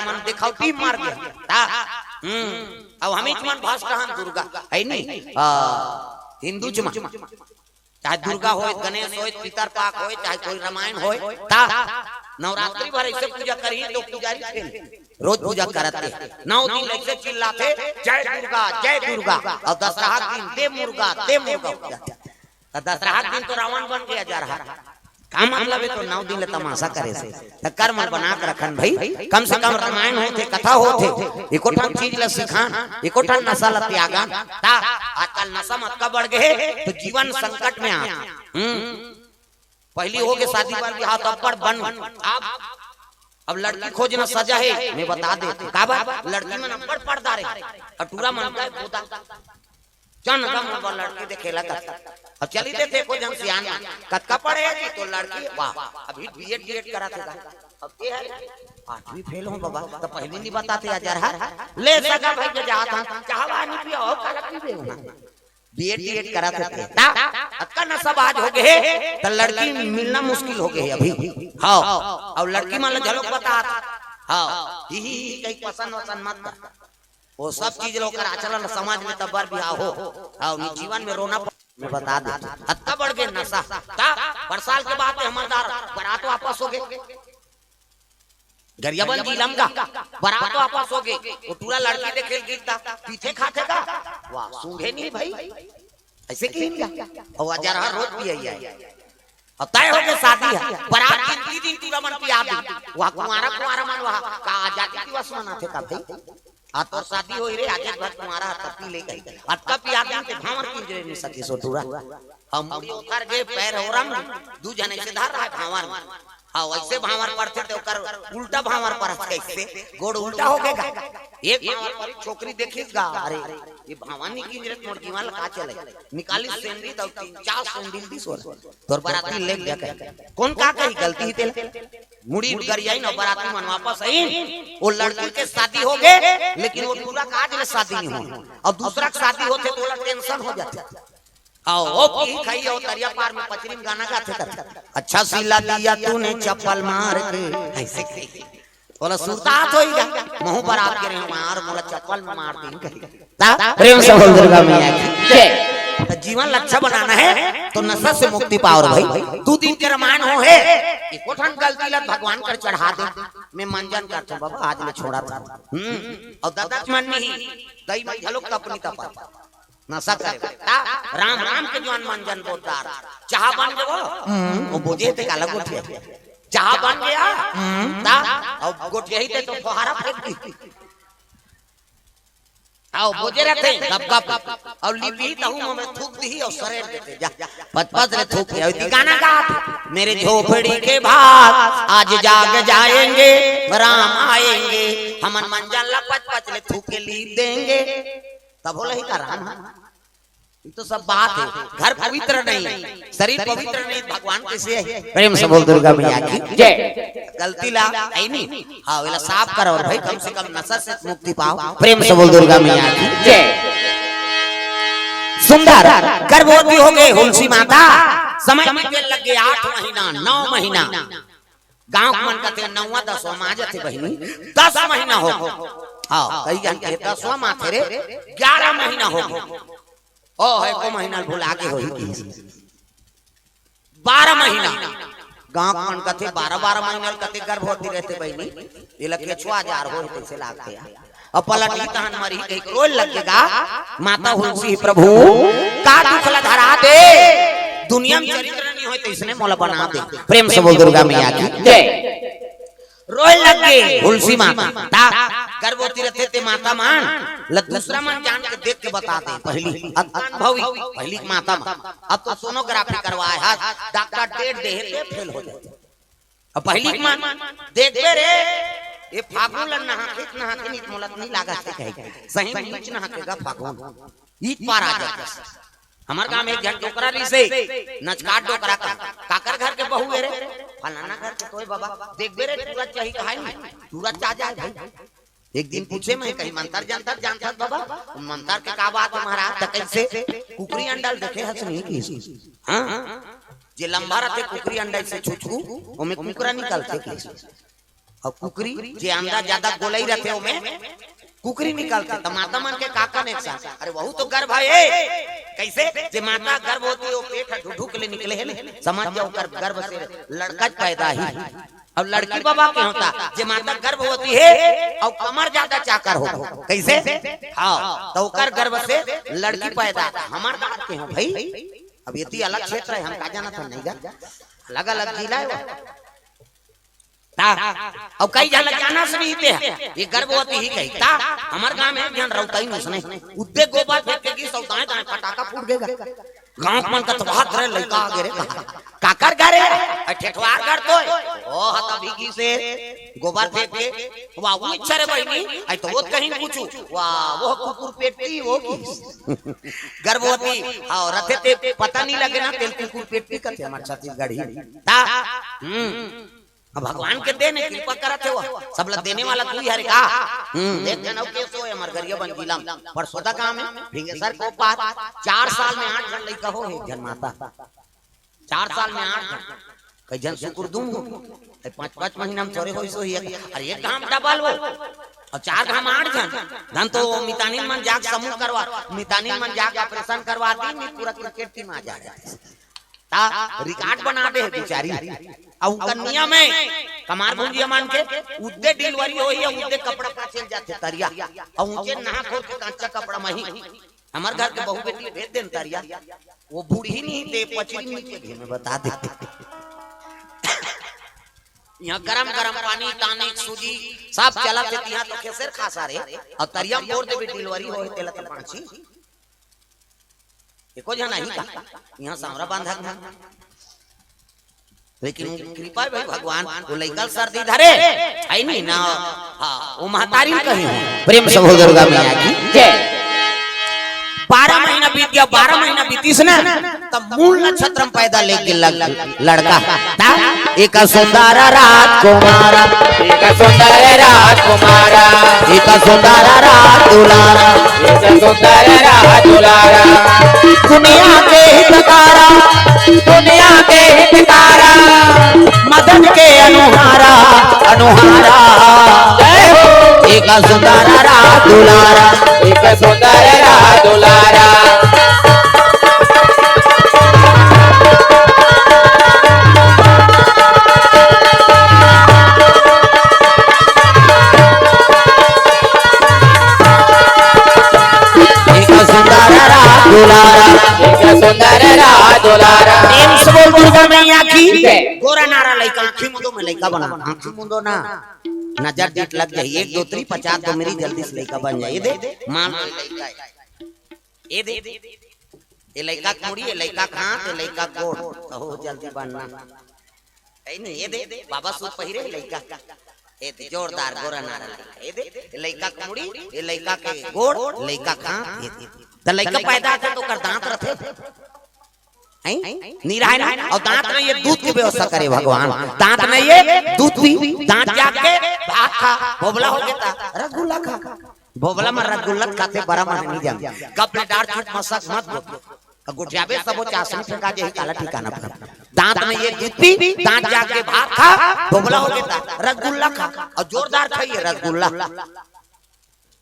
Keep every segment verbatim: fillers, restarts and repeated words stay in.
मन दिखौटी मार दे। ता, हम्म, अब हमीच मन भ्रष्ट हन दुर्गा, है नी? आ, हिंदू च मन। चाहे दुर्गा होय, गणेश होय, पितर पाक होय, चाहे कोई रामायण होय, ता नवरात्रि भर ऐसे पूजा करही तो पुजारी फेल। रोज पूजा करत हे, नौ दिन ऐसे चिल्लाथे, "जय दुर्गा, जय दुर्गा।" अउ दसरहा दिन, "दे मुर्गा, दे मुर्गा।" त दसरहा दिन तो रावण बन गया जा रहा। का मतलब हे तो नौ दिन ले तमाशा करे से? त कर्म बना के रखन भाई, कम से कम रामायण होथे, कथा होथे, एको ठन चीज ल सिखान, एको ठन नशा ल त्यागन। ता आजकल नशा म अतका बढ़ गे हे, तो जीवन संकट में आ। हम्म, पहली हो के शादी बर बिहाव तो अब्बड़ बन। अब, अब लड़की खोजना सजा हे, मैं बता देथंव। काबर? लड़की मन अब्बड़ पर्दा रहे, अउ टूरा मन का गोदा। चल न गा मोर बर लड़की देखे ला कथे। अब चली देथे एको झन सियान मन। "कतका पढ़े हे जी तोर लड़की?" "वाह, अभी बीएड डीएड करत हे गा।" "अब के हे?" "आठवीं फेल हों बाबा।" "त पहली नी बताते यार, हर ले सगा भाई के जात हन, चाहवा नी पिया हो, काला पीबे हो ना।" बीएड डीएड करत हे ते। ता, अतका नशाबाज हो गे हे, त लड़की मिलना मुश्किल हो गे हे अभी। हव, अउ लड़की मन ल घलोक बतात। हव, ही, ही, ही, कहीं पसंद वसंद मत कर। वो सब चीज ल ओकर आचरण समझ ले तब बर बिहाव हो। हव, नी जीवन में रोना प-, मैं बता दे। अतका बढ़ गे नशा। ता, बड़ साल के बाद में हमर दार बरात वापस हो गे। गरियाबंद जिला म गा, बरात वापस हो गे, वो टूरा लड़की देखे ल गिस ता, पीथे खाथे गा, वाह, सूंघे नहीं भाई, ऐसे किहिन गा, अउ अजरहा रोज पियइया हे। अब तय हो गे शादी हे, बरात गिनती दिन टूरा मन पिया दे, वाह, कुंवारा, कुंवारा मन वाह, का आजादी दिवस मनाथे का भाई? आ तोर शादी होही रे, आजे भर कुंवारा ह, तब पी ले कही, अतका पिया दे, ते भांवर किंजरे नी सकिस ओ टूरा। हम मुड़ी ओखर गे, पैर ओरम, दू झन ऐसे धर रहा हे भांवर में। हाँ, वैसे भांवर परथे त ओकर उल्टा भांवर परत कइसे? गोड़ उल्टा हो गे गा। एक भांवर परी, छोकरी देखिस गा, "अरे, ये भांवर नी किंजरे त मोर जीवन ल का चले?" निकालिस सेंडिल अउ तीन चार सेंडिल दिस ओला। "तोर बराती ले जा," कहे। कोन का कही, गलती ही तेला। मुड़ी गरियाइन अउ बराती मन वापस आइन। वो लड़की के शादी हो गे, लेकिन वो टूरा के आज ले शादी नहीं हो। अउ दूसरा के शादी होथे त ओला टेंशन हो जाथे। अउ, ओ पीही खाही, ओ तरिया पार में पचरी में गाना गाथे करथे। "अच्छा सिला दिया तूने चप्पल मार के।" ऐसे कही। ओला सुरता हाथ होई गा, "महूं बरात गे रहेंव, मोला चप्पल में मार दीन," कही। ता प्रेम से बोल दुर्गा मैया की जय। त जीवन ल अच्छा बनाना हे, तो नशा से मुक्ति पाओ रे भाई। दू दिन के रामायण हो हे, एको ठन गलती ल भगवान कर चढ़ा दे। मैं मंजन करथंव बाबा, आज ले छोड़त हंव। हम्म, अउ ददा के मन नहीं, दई में घलोक तपनी तपत। नशा करे। ता राम राम के जुवान मंजन बोलदार। चाहा बन गे वो? हम्म, वो बोजे ते काला गोठिया। चाहा बन गे? हम्म, ता अब गोठियाही ते तो फुहारा फेंक दी। अउ बोजे रथे गप गप। अउ लिपही तहू में थूक दिही अउ सरेर देथे। जा, पचपच ले थूक के। अउ ती गाना गा, "मेरे झोपड़ी के भाग आज जाग जाएंगे, राम आएंगे, हमन मंजन ला पचपच ले थूक के लीप देंगे।" तब बोले ही का राम हे? ये तो सब बात हे। घर पवित्र नहीं, शरीर पवित्र नहीं, भगवान कैसे हे? प्रेम से बोल दुर्गा मैया की जय। गलती ला हे नहीं, हाँ, वेला साफ करो और भाई, कम से कम नशा से मुक्ति पाओ। प्रेम से बोल दुर्गा मैया की जय। सुंदर गर्भवती हो गे हुलसी माता, समय बीते लग गे आठ महीना, नौ महीना। गांव के मन कथे नौवां दसवां मा जाथे बहिनी, दस महीना हो गे। हाँ, कई झन के दसवां मा थे रे, ग्यारह महीना हो गे। ओ, एको महीना भुला गे होही कि। बारह महीना। गांव के मन कथे बारह, बारह महीना कते गर्भवती रहथे बहिनी, एला केछुआ जार होही तइसे लागथे। अब पलटही तहन मरही कहिके रोए लग गे गा। माता हुलसी, "प्रभु, का दुख ला धरा दे, दुनिया में चरित्र नहीं होय तइसने मोला बना दे।" प्रेम से बोल दुर्गा मैया की जय। रोए लग गे हुलसी माता। ता गर्भवती रथे ते माता मन ल दूसरा मन जान के देख के बता दे। पहली अनुभवी, पहली माता मन। अब तो सोनोग्राफी करवाए हस, डॉक्टर डेट दे हे, ते फेल हो जाथे। अब पहली मन देखबे रे, ये फागुन ल नहाथे, नहाथे नी, मोला नहीं लागत हे कहे। सही में नीच नहाथे गा फागुन। ईद पार आ जाथे। हमर गांव में एक झन डोकरा रिहिसे, नचकाट डोकरा का, काकर घर के बहू हे रे, फलाना घर के तोय बाबा, देखबे रे, टूरा चाही कहाय नी, टूरा चा जाय भाई। एक दिन पूछे मैं, कहीं मंतर जंतर जानथस बाबा? मंतर के का बात हे महाराज? त कइसे? कुकरी अंडा ल देखे हस नहीं कि? हाँ, जे लंबा रथे कुकरी अंडा से छुछकू, ओमे कुकरा निकलथे कि? अउ कुकरी, जे अंडा जादा गोलई रथे, ओमे कुकरी निकलथे। त माता मन के का connection? अरे, वहू तो गर्भ हे। कइसे? जे माता गर्भ होती हे, वो पेट ह ढुढुक ले निकले हे ना, समझ जाओ, ओकर गर्भ से लड़का पैदा ही। अउ लड़की बबा के होता, जे माता गर्भवती हे अउ कमर जादा चाकर हो। कइसे? हाँ, त ओकर गर्भ से लड़की पैदा। हमर गाँव के हो भाई, अब एती अलग क्षेत्र हे, हम का जानत हन, नहीं गा, अलग-अलग जिला हे वो। ता, अउ कई झन ला जानस नहीं ते, ये गर्भवती ही कही। ता, हमर गाँव में एक झन रउतइन उसने, उद्दे गोबर फेंक के गिस अउ दाएं-दाएं फटाका फूट गे गा। गाँव के मन कथवात रहे, लइका आगे रे, कहा, "काकर घर हे?" "अरे ठेठवार घर तो हे।" "ओ, हा, तभी गिस हे गोबर फेंक के।" "वाह, वो इच्छा रे बहिनी, अई तो वो कहीं पूछू।" "वाह, वो कुकुर पेटी, वो गिस।" गर्भवती, हाँ, रथे ते पता नहीं लगे ना, तेला कुकुर पेटी कथे हमर छत्तीसगढ़ी। ता, हम्म। अब भगवान के देन हे, कृपा करत हे वो। सब ला देने वाला तू ही हरे का? हम्म, देख जन अउ केस होय, हमर गरियाबंद जिला में, परसोदा गांव में, भिंगेसर के ओ पार, चार साल में आठ झन लइका हो हे, एक झन माता। चार साल में आठ झन। कई झन सुकुर दूम हो। ए, पाँच, पाँच महीना में थोरे होइस होही, अरे एक घाम डबल हो। अउ चार घाम आठ झन। धन तो मितानिन मन जाके समूह करवा, मितानिन मन जाके ऑपरेशन करवा दी, नहीं पूरा क्रिकेट टीम आ जाए। ता रिकॉर्ड बना दे हे बिचारी। अउ उनकर नियम हे, कमार भुंजिया मन के, उद्दे डिलीवरी होही, उद्दे कपड़ा पछेल जाथे तरिया। अउ ऊंचे नहा खोर के कांचा कपड़ा मही। हमर घर के बहू बेटी भेज देन तरिया। वो बूढ़ी नहीं ते पचरी नहीं के घेमे बता देते। यहाँ गरम गरम पानी, टॉनिक, सूजी, सब चलत हे, तिहाँ तो खेसेर खा सारे। अउ तरिया में बोर देबे डिलीवरी होही, तेला तो पाछी। एको झन आही का? यहाँ सांवरा बांधा था। लेकिन वो कृपा हे भाई भगवान, वो लइका ल सर्दी धरे, हे नहीं ना? हाँ, वो महतारी ल कही हूँ। प्रेम से बोल दुर्गा मैया की जय। बारह महीना बीत गया, बारह महीना बीतिस ना, तब मूल नक्षत्र में पैदा लेके लग, लड़का। ता? एक सुंदर राजकुमार, एक सुंदर राजकुमार, एक सुंदर राज दुलारा, एक सुंदर राज दुलारा। दुनिया के हितकारा, दुनिया के हितकारा, मदन के अनुहारा, अनुहारा। जय हो। एक सुंदर राज दुलारा, एक सुंदर राज दुलारा। एक सुंदर राज दुलारा, एक सुंदर राज दुलारा। प्रेम से बोल दुर्गा मैया की जय। गोरा नारा लइका, आँखी मुंदो में लइका बना, आँखी मुंदो ना, नजर दीठ लग जाही, एक दो तीन पचास दो मेरी जल्दी से लइका बन जाही। ए दे, मान लो लइका हे। ए दे, ए लइका के मुड़ी, ए लइका के हाथ, ए लइका के गोड़, कहो जल्दी बनना। ए नहीं, ए दे, बाबा सूट पहिरे लइका। ए दे, जोरदार गोरा नारा लइका। ए दे, ए लइका के मुड़ी, ए लइका के गोड़, लइका के हाथ, ए दे। त लइका पैदा होथे त ओकर दांत रथे। हैं? नहीं रहे ना? अउ दांत में ये दूध के व्यवस्था करे भगवान। दांत में ये दूध पी, दांत जाग के भात खा, भोभला हो गे त रसगुल्ला खा। भोभला में रसगुल्ला खाथे, बरा मन नहीं जान। कब ले डार छूट मसक मत बोल। अउ गोठियाबे सबो चासनी फेंका जाही, काला ठिकाना पर। दांत में ये दूध पी, दांत जाग के भात खा, भोभला हो गे त रसगुल्ला खा, अउ जोरदार खाइए रसगुल्ला।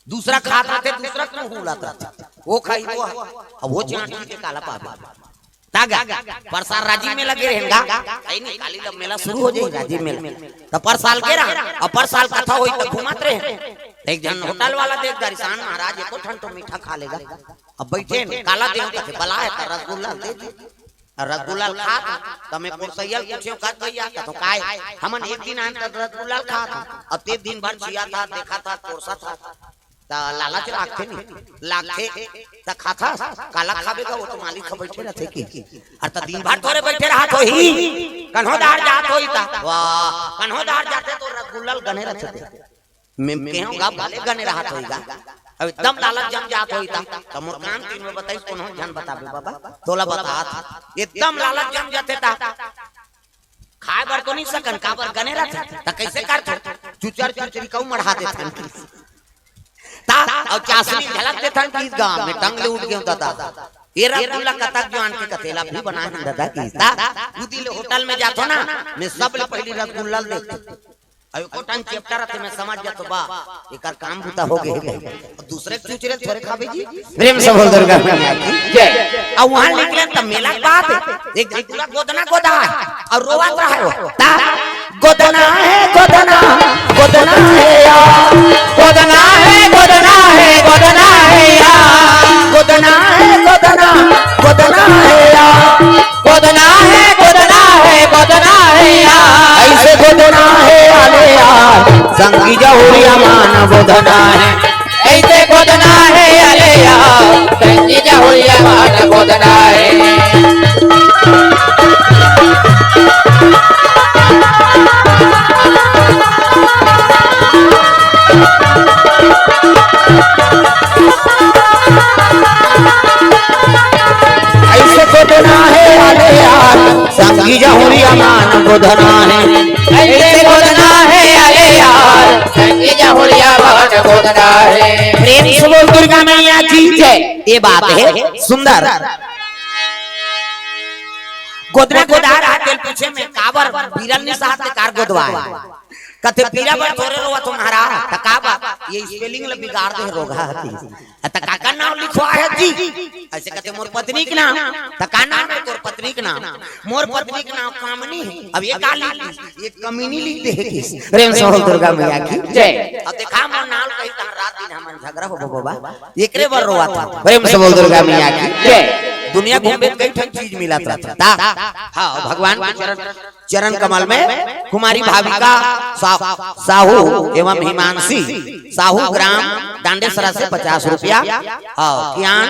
दूसरा खात रथे, दूसरा के मुंह उलात रथे। वो खाई वो, अब वो चांटी के काला पावे। तागा, परसाल राजिम मेला गे रहेन गा। कहीं नहीं, काली लब मेला शुरू हो जाही, राजिम मेला। त परसाल गे रहा, अब परसाल कथा होई त घुमात रहे। त एक झन होटल वाला देख दरिसान महाराज, एको ठन तो मीठा खा लेगा। अब बैठे न, काला देव कथे, बलाए त रसगुल्ला दे दी। अउ रसगुल्ला ल खात, त मैं पोरसइया ल पूछेंव, "का भैया?" कथों, "काय?" "हमन एक दिन आन त रसगुल्ला ल खात, अउ ते दिन भर चियाथस, देखथस, पोरसथस।" त लालच लागथे नहीं, लागथे, त खाथस, काला खाबे गा, वो तो मालिक ह बइठे रथे कि। अउ त दिन भर थोरे बइठे रहत होही, कन्हो दार जात होही त, वाह, कन्हो दार जाथे त रसगुल्ला ल गने रथे। मैं केहूं गा भले गने रहत होही गा। अब एकदम लालच जम जात होही ता, त मोर कान तीर में बताइस, कोनो झन बताबे बाबा, तोला बतात। एकदम लालच जम जाथे ता, खाए बर तो नहीं सकन, काबर गने रहथे, त कइसे करथे? चुचर चुचरी कहूं मढ़ा देथन कि। ता, अउ चासनी झलक देथन कि गांव में टंग ले उठ गेंव दादा। ये रसगुल्ला कतक जो आन के कथे ला भी बनाए हन दादा कि। ता, उदी ले होटल में जाथों ना, मैं सबले पहिली रसगुल्ला ल देखथों। अब एको ठन चेपटा रथे, मैं समझ जाथों बा, एकर काम बूता हो गे हे। अब दूसरे के चूचरे थोरे खाबे जी। प्रेम से बोल दुर्गा मैया की। जय। अब वहां निकले त मेला के बाद एक झन पूरा गोदना गोदा हे अउ रोवत रहे हो। ता गोदना हे, गोदना, गोदना हे यार। गोदना हे, गोदना हे, गोदना हे यार। गोदना हे, गोदना, गोदना हे यार। गोदना हे, गोदना हे, गोदना हे यार। अइसे गोदना हे आले यार, संगी जहुरिया मान गोदना हे। अइसे गोदना हे आले यार, संगी जहुरिया मान गोदना हे। अइसे गोदना हे आले यार, संगी जहुरिया मान गोदना हे। अइसे गोदना हे आले यार, संगी जहुरिया मान गोदना हे। प्रेम से बोल दुर्गा मैया की जय। ये बात हे सुंदर। गोदना गोदार हाथ तेल पूछे में काबर बीरल निसात के कार गोदवाए। कथे पीरा बर थोरे रोवत हो महाराज, त का बा? ये spelling ल बिगाड़ दे रोगहा हती। अ, त काकर नाम लिखवा हे जी? अइसे कथे मोर पत्नी के नाम। त का नाम हे तोर पत्नी के नाम? मोर पत्नी के नाम कामनी हे। अब ये का लिख दिस? ये कमीनी लिख दे हे किस? प्रेम से बोल दुर्गा मैया की जय। अब देखा मोर नाम कही तहां रात दिन हमन झगड़ा हो बबा। एकरे बर रोवत हो। प्रेम से बोल दुर्गा मैया की जय। दुनिया घूमबे त कई ठन चीज मिलत रथे। ता, हां, भगवान के चरण चरण कमल में कुमारी भाविका सा-, साहू एवं हिमांशी साहू ग्राम डांडेसरा से पचास रुपया, अ, कियान,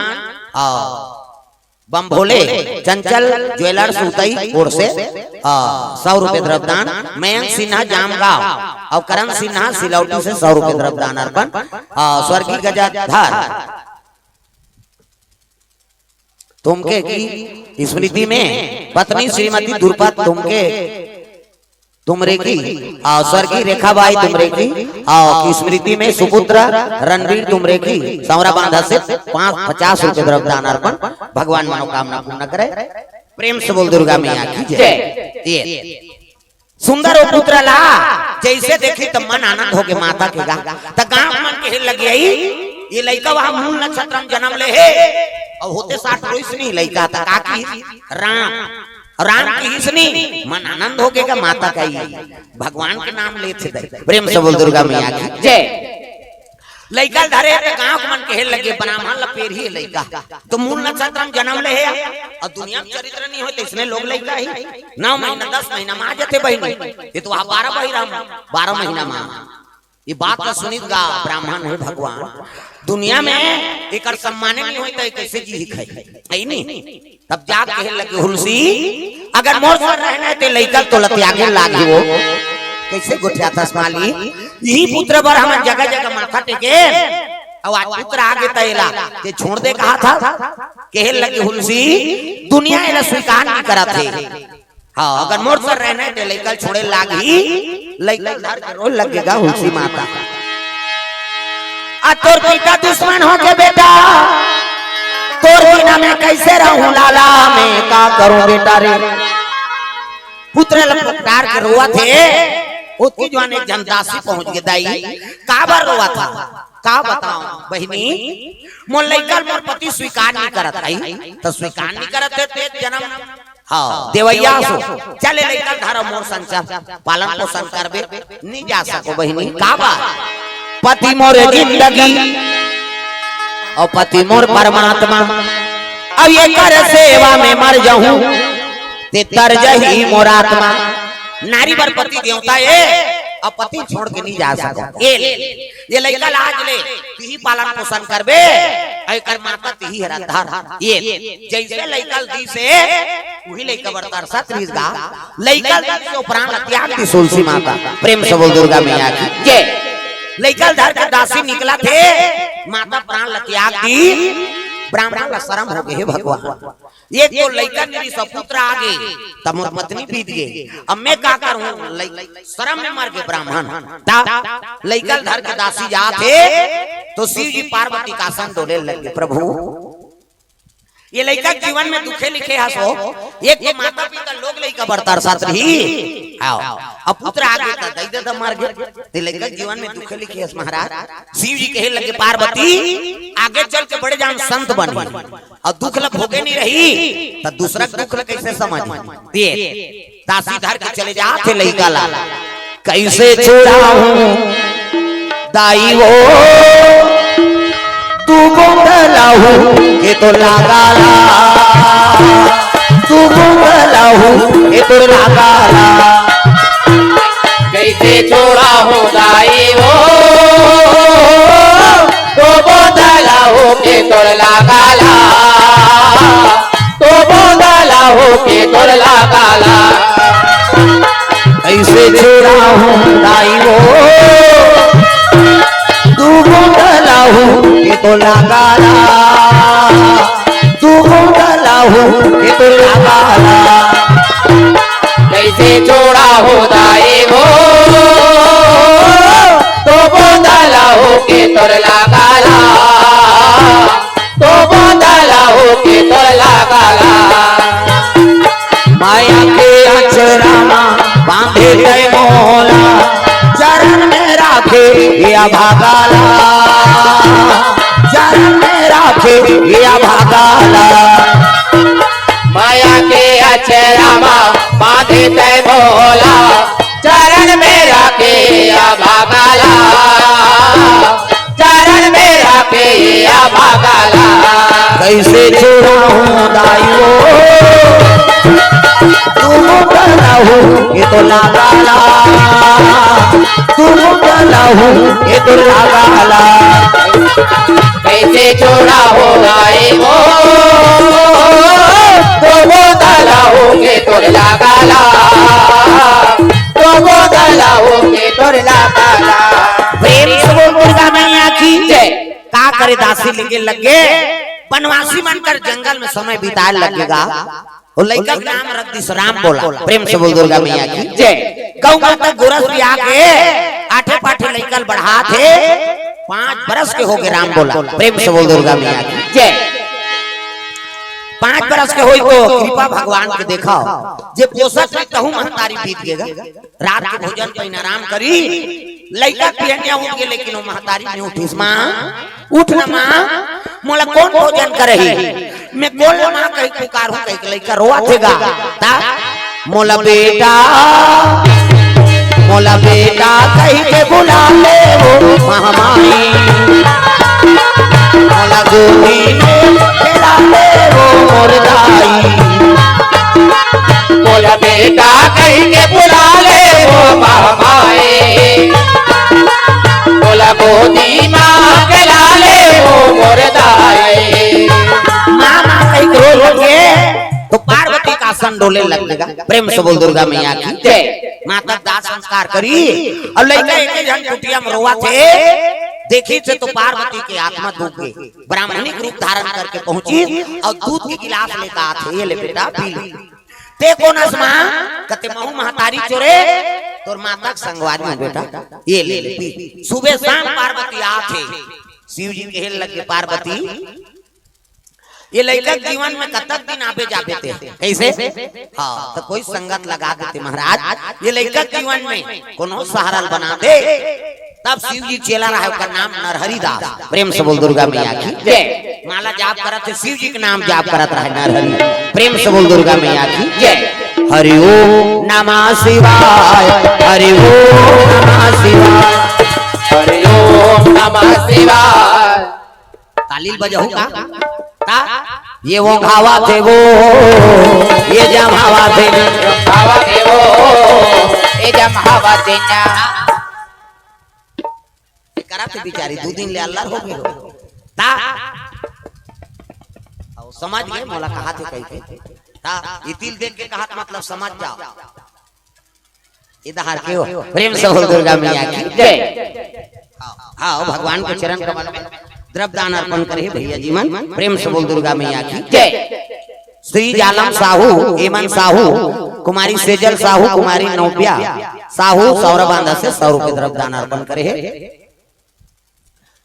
अ, बम्भोले चंचल ज्वेलर्स उतई ओर से, अ, सौ रुपये द्रव्यदान, मयंक सिन्हा जामगांव अउ करण सिन्हा सिलौटी से सौ रुपये द्रव्यदान अर्पण, अ, स्वर्गीय गजाधर तुमके की स्मृति में पत्नी श्रीमती दुर्पा तुमके, तुमरे की, आ, स्वर्गीय रेखाबाई तुमरे की, आ, की स्मृति में सुपुत्र रणवीर तुमरे की सौरा बांधा से पाँच, पचास रुपये द्रव्यदान अर्पण। भगवान मनोकामना पूर्ण करे। प्रेम से बोल दुर्गा मैया की जय। जय। ये सुंदर ओ पुत्र ला जइसे देखी त मन आनंद होगे माता के गा। त गांव मन कहे लगे आई, ये लइका वहां मूल नक्षत्र में जन्म ले हे, अउ होते साठ रोइस नहीं लइका, त का की राम, राम किहिस नहीं, मन आनंद होगे गा माता का ही, भगवान के नाम लेथे दे। प्रेम से बोल दुर्गा मैया की जय। लइका ल धरे हे त गांव के मन कहे लगे, ब्राह्मण ल पेरही लइका। त मूल नक्षत्र में जन्म ले हे, अउ दुनिया में चरित्र नहीं होय, त इसने लोग लइका ही। नौ महीना, दस महीना में आ जाथे बहिनी। ये तो वहां बारह बहिरा में, बारह महीना में। ये बात ल सुनित गा ब्राह्मण हे भगवान। दुनिया में एकर सम्माने नहीं होय, त कइसे जीही खाही? है नहीं? तब जाके कहे लगे, हुलसी, अगर मोर संग रहना हे, ते लइका ल तोला त्यागे लागही वो। कइसे गोठियाथस माली? इही पुत्र बर हमन जगह जगह माथा टेके, अउ आज पुत्र आगे त एला ते छोड़ दे कहाथस। कहे लगे, हुलसी, दुनिया एला स्वीकार नहीं करत हे। हां, अगर मोर संग रहना हे, ते लइका ल छोड़े लागही, लइका ल धर के रोए लगेगा हुलसी माता। आ तोर पिता दुश्मन होगे बेटा, तोर बिना मैं कइसे रहूं लाला, मैं का करूं बेटा रे। पुत्र ल पुकार के रोवत हे, ओतकी जुवार एक झन दासी पहुंच गे, दाई, काबर रोवत हस? का बतावं बहिनी, मोर लइका ल मोर पति स्वीकार नहीं करत हे, त स्वीकार नहीं करत हे, ते जनम हां, देवइया सो, चल ए लइका ल धर अउ मोर संग चल, पालन पोषण करबे, नहीं जा सकों बहिनी, काबर? पति मोर जिंदगी अउ पति मोर परमात्मा, अब एकर सेवा में मर जाहूं, ते तर जही मोर आत्मा। नारी बर पति देवता ए, अउ पति छोड़ के नहीं जा सकों। ए ले, ये लइका ल आज ले, तिही पालन पोषण करबे, अउ एकर माता तिही हरस धर। ये जइसे लइका ल दिस हे, उही लइका बर तरसत रहिस गा। लइका ल दिस हे, ओ प्राण ल त्याग दिस हुलसी माता। प्रेम से बोल दुर्गा मैया की जय। लइका ल धर के दासी निकलत हे, माता प्राण ल त्याग दिस, ब्राह्मण ल शरम होगे हे भगवान। एक तो लइका नइ रिहिस, पुत्र आगे, त मोर पत्नी बीत गे, अब मैं का करहूं? लइ-, शरम में मर गे ब्राह्मण। त लइका ल धर के दासी जात हे, त शिव जी पार्वती के आसन डोले लगे, प्रभु, ये लइका के जीवन में दुखे लिखे हस हो। एक तो माता पिता लोग लइका बर तरसत रही। आओ, अब पुत्र आगे त दई दे त मर गे। ये लइका के जीवन में दुखे लिखे हस महाराज। शिव जी कहे लगे, पार्वती, आगे चल के बड़े जान संत बनी, अउ दुख ल भोगे नहीं रही, त दूसरा के दुख ल कैसे समझ? ये दासी धर के चले जात हे लइका ला। कैसे छोड़ाहूँ दाई वो, तू बोंद लहू के तो लागा ला, तू बोंद लहू के तो लागा ला। कैसे छोड़ाहूँ दाई वो, तो बोंद लहू के तोर लागा ला, तो बोंद लहू के तोर लागा ला। कैसे छोड़ाहूँ दाई वो, तू बोंद लहू के तो लागा ला, तू बोंद लहू के तो लागा ला। कैसे छोड़ाहूँ दाई वो, तो बोंद लहू के तोर लागा ला, तो बोंद लहू के तोर लागा ला। माया के अचरा मा बांधे तै मोला, चरण में राखे या भागा ला, चरण में राखे या भागा ला। माया के अचरा मा बांधे तै मोला, चरण में राखे या भागा ला, चरण में राखे या भागा ला। कैसे छोड़ाहूँ दाई वो, तू बोंद लहू के तो लागा ला, तू बोंद लहू के तो लागा ला। कैसे छोड़ाहूँ दाई वो, तो बोंद लहू के तोर लागा ला, तो बोंद लहू के तोर लागा ला। प्रेम से बोल दुर्गा मैया की जय। का करे दासी लेके लगे, बनवासी मन कर जंगल में समय बिताए लगेगा। वो लइका के नाम रख दिस राम बोला। प्रेम से बोल दुर्गा मैया की जय। गौ माता गोरस भी आके आठे पाठे लइका ल बढ़ात हे। पाँच बरस के होगे राम बोला। प्रेम से बोल दुर्गा मैया की जय। पाँच बरस के होई तो कृपा भगवान के देखा, जे पोसत रही तहू महतारी बीत गेगा। रात के भोजन पहिन आराम करी, लइका पियनिया उठ गे, लेकिन वो महतारी नहीं उठिस। माँ, उठ ना माँ, मोला कोन भोजन करही? मैं कोन ला माँ कहि पुकारहूँ, कहि के लइका रोवत हे गा। ता मोला बेटा, मोला बेटा कहि के बुला ले वो महमाई, मोला गोदी में खेला ले वो मोर दाई। मोला बेटा कहि के बुला ले वो महमाई, मोला गोदी मा खेला ले वो मोर दाई। माँ, माँ कहि के रो रो के तो पार्वती का आसन डोले लगेगा। प्रेम से बोल दुर्गा मैया की जय। माता दाह संस्कार करी अउ लइका एक झन कुटिया में रोवत हे। देखिस तो पार्वती के आत्मा दुख गे, ब्राह्मणिक रूप धारण करके पहुंचिस अउ दूध के गिलास लेके आत हे, ये ले बेटा पी ले। ते कोन अस माँ? कथे महूँ महतारी चोरे, तोर माता के संगवारी हूँ बेटा, ये ले ले पी। सुबह शाम पार्वती आत हे, शिव जी कहे लगे पार्वती, ये लइका के जीवन में कतक दिन आबे जाबे ते? कैसे? हाँ, त कोई संगत लगा देते महाराज, ये लइका के जीवन में कोनो सहारा बना दे। तब शिव जी चेला रहे, ओकर नाम नरहरि दास। प्रेम से बोल दुर्गा मैया की जय। माला जाप करत हे, शिव जी के नाम जाप करत रहे नरहरि। प्रेम से बोल दुर्गा मैया की जय। हरि ओम नमः शिवाय, हरि ओम नमः शिवाय, हरि ओम नमः शिवाय। ताली ल बजाहू का? ता? ये वो घावा थे वो, ये जमावा थे। घावा थे वो, ये जमावा थे ना। ये करा थे बिचारी, दू दिन ले अल्लर हो गे हो। ता? अउ समझ गे, मोला कहा थे कहि के। ता? ये तिल देख के कहा थे, मतलब समझ जाओ। इधर के हो, प्रेम से बोल दुर्गा मैया की जय। हाँ, भगवान के चरण कमल में द्रव्य दान अर्पण करे भैया जी मन, प्रेम से बोल दुर्गा मैया की जय। श्री जालम साहू, एमन साहू, कुमारी सेजल साहू, कुमारी नोबिया साहू, सौरभ बांधा से सौ रुपये द्रव्य दान अर्पण करे हे।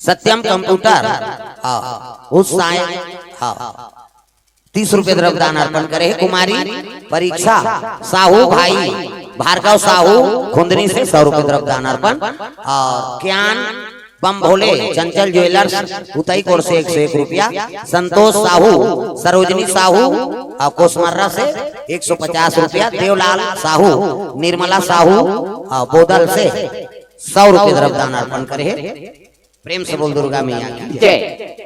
सत्यम कंप्यूटर, हाँ, उस साय, हाँ। तीस रुपये द्रव्य दान अर्पण करे हे। कुमारी परीक्षा साहू, भाई भार्गव साहू खुंदनी से सौ रुपये द्रव्य दान अर्पण। और ज्ञान बम भोले चंचल ज्वेलर्स उतई कोर से एक सौ एक रुपया, संतोष साहू, सरोजनी साहू और कोसमर्रा से एक सौ पचास रुपया, देवलाल साहू निर्मला साहू और बोदल से सौ रुपये द्रव्य दान अर्पण करे हे। प्रेम से बोल दुर्गा मैया की जय।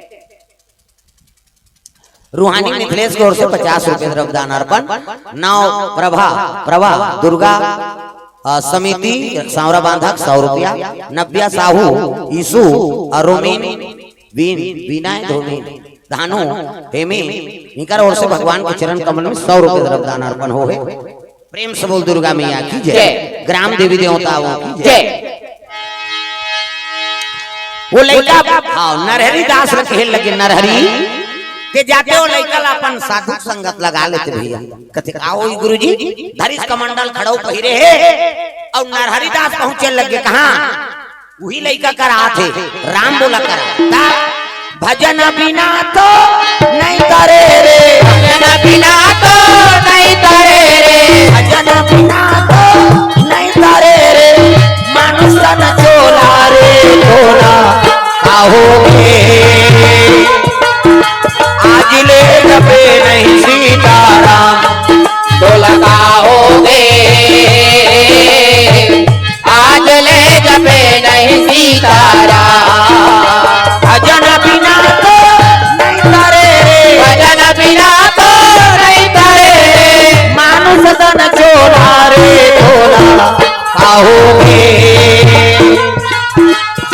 रूहानी मिथिलेश की ओर से पचास रुपये द्रव्य दान अर्पण। नव प्रभा प्रभा दुर्गा अ, समिति सांवरा बांधक सौ रुपया, नव्या साहू, ईशु और रोमिन, वीन, विनय धोमिन, धानु, हेमी, इनकर ओर से भगवान के चरण कमल में सौ रुपये द्रव्य दान अर्पण हो हे। प्रेम से बोल दुर्गा मैया की जय। जय। ग्राम देवी देवताओं की जय। जय। वो लइका, हाँ, नरहरी दास ल कहे लगे, नरहरी के जाते वो लइका ला अपन साधु संगत लगा लेते भैया। कथे का होई गुरुजी, धरिस कमंडल खड़ाऊ पहिरे हे और नरहरी दास पहुंचे लगे कहाँ? उही लइका करा थे, राम बोला करा। का? भजन बिना तो नहीं तरे रे, भजन बिना तो नहीं तरे रे, भजन बिना तो नहीं तरे रे, मानुष तन चोला रे चोला, का होगे? आज ले जपे नहीं सीताराम, तोला का होगे? आज ले जपे नहीं सीताराम। भजन बिना तो नहीं तरे रे, भजन बिना तो नहीं तरे रे, मानुष तन चोला रे चोला, का होगे?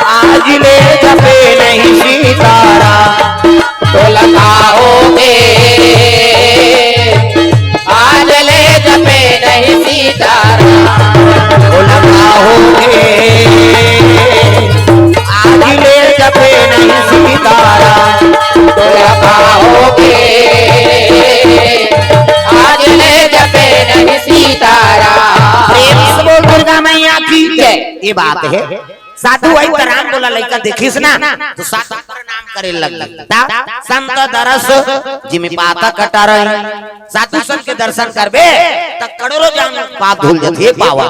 आज ले जपे नहीं सीताराम, तोला का होगे? आज ले जपे नहीं सीताराम, तोला का होगे? आज ले जपे नहीं सीताराम, तोला का होगे? आज ले जपे नहीं सीताराम। प्रेम से बोल दुर्गा मैया की जय। ये बात है। साधु आई त राम बोला लइका देखिस ना, तो साधु प्रणाम करे लग ता। संत दरस जिमि पातक टरई। साधु संत के दर्शन करबे त करोड़ों जन्म पाप धुल जथे पावा।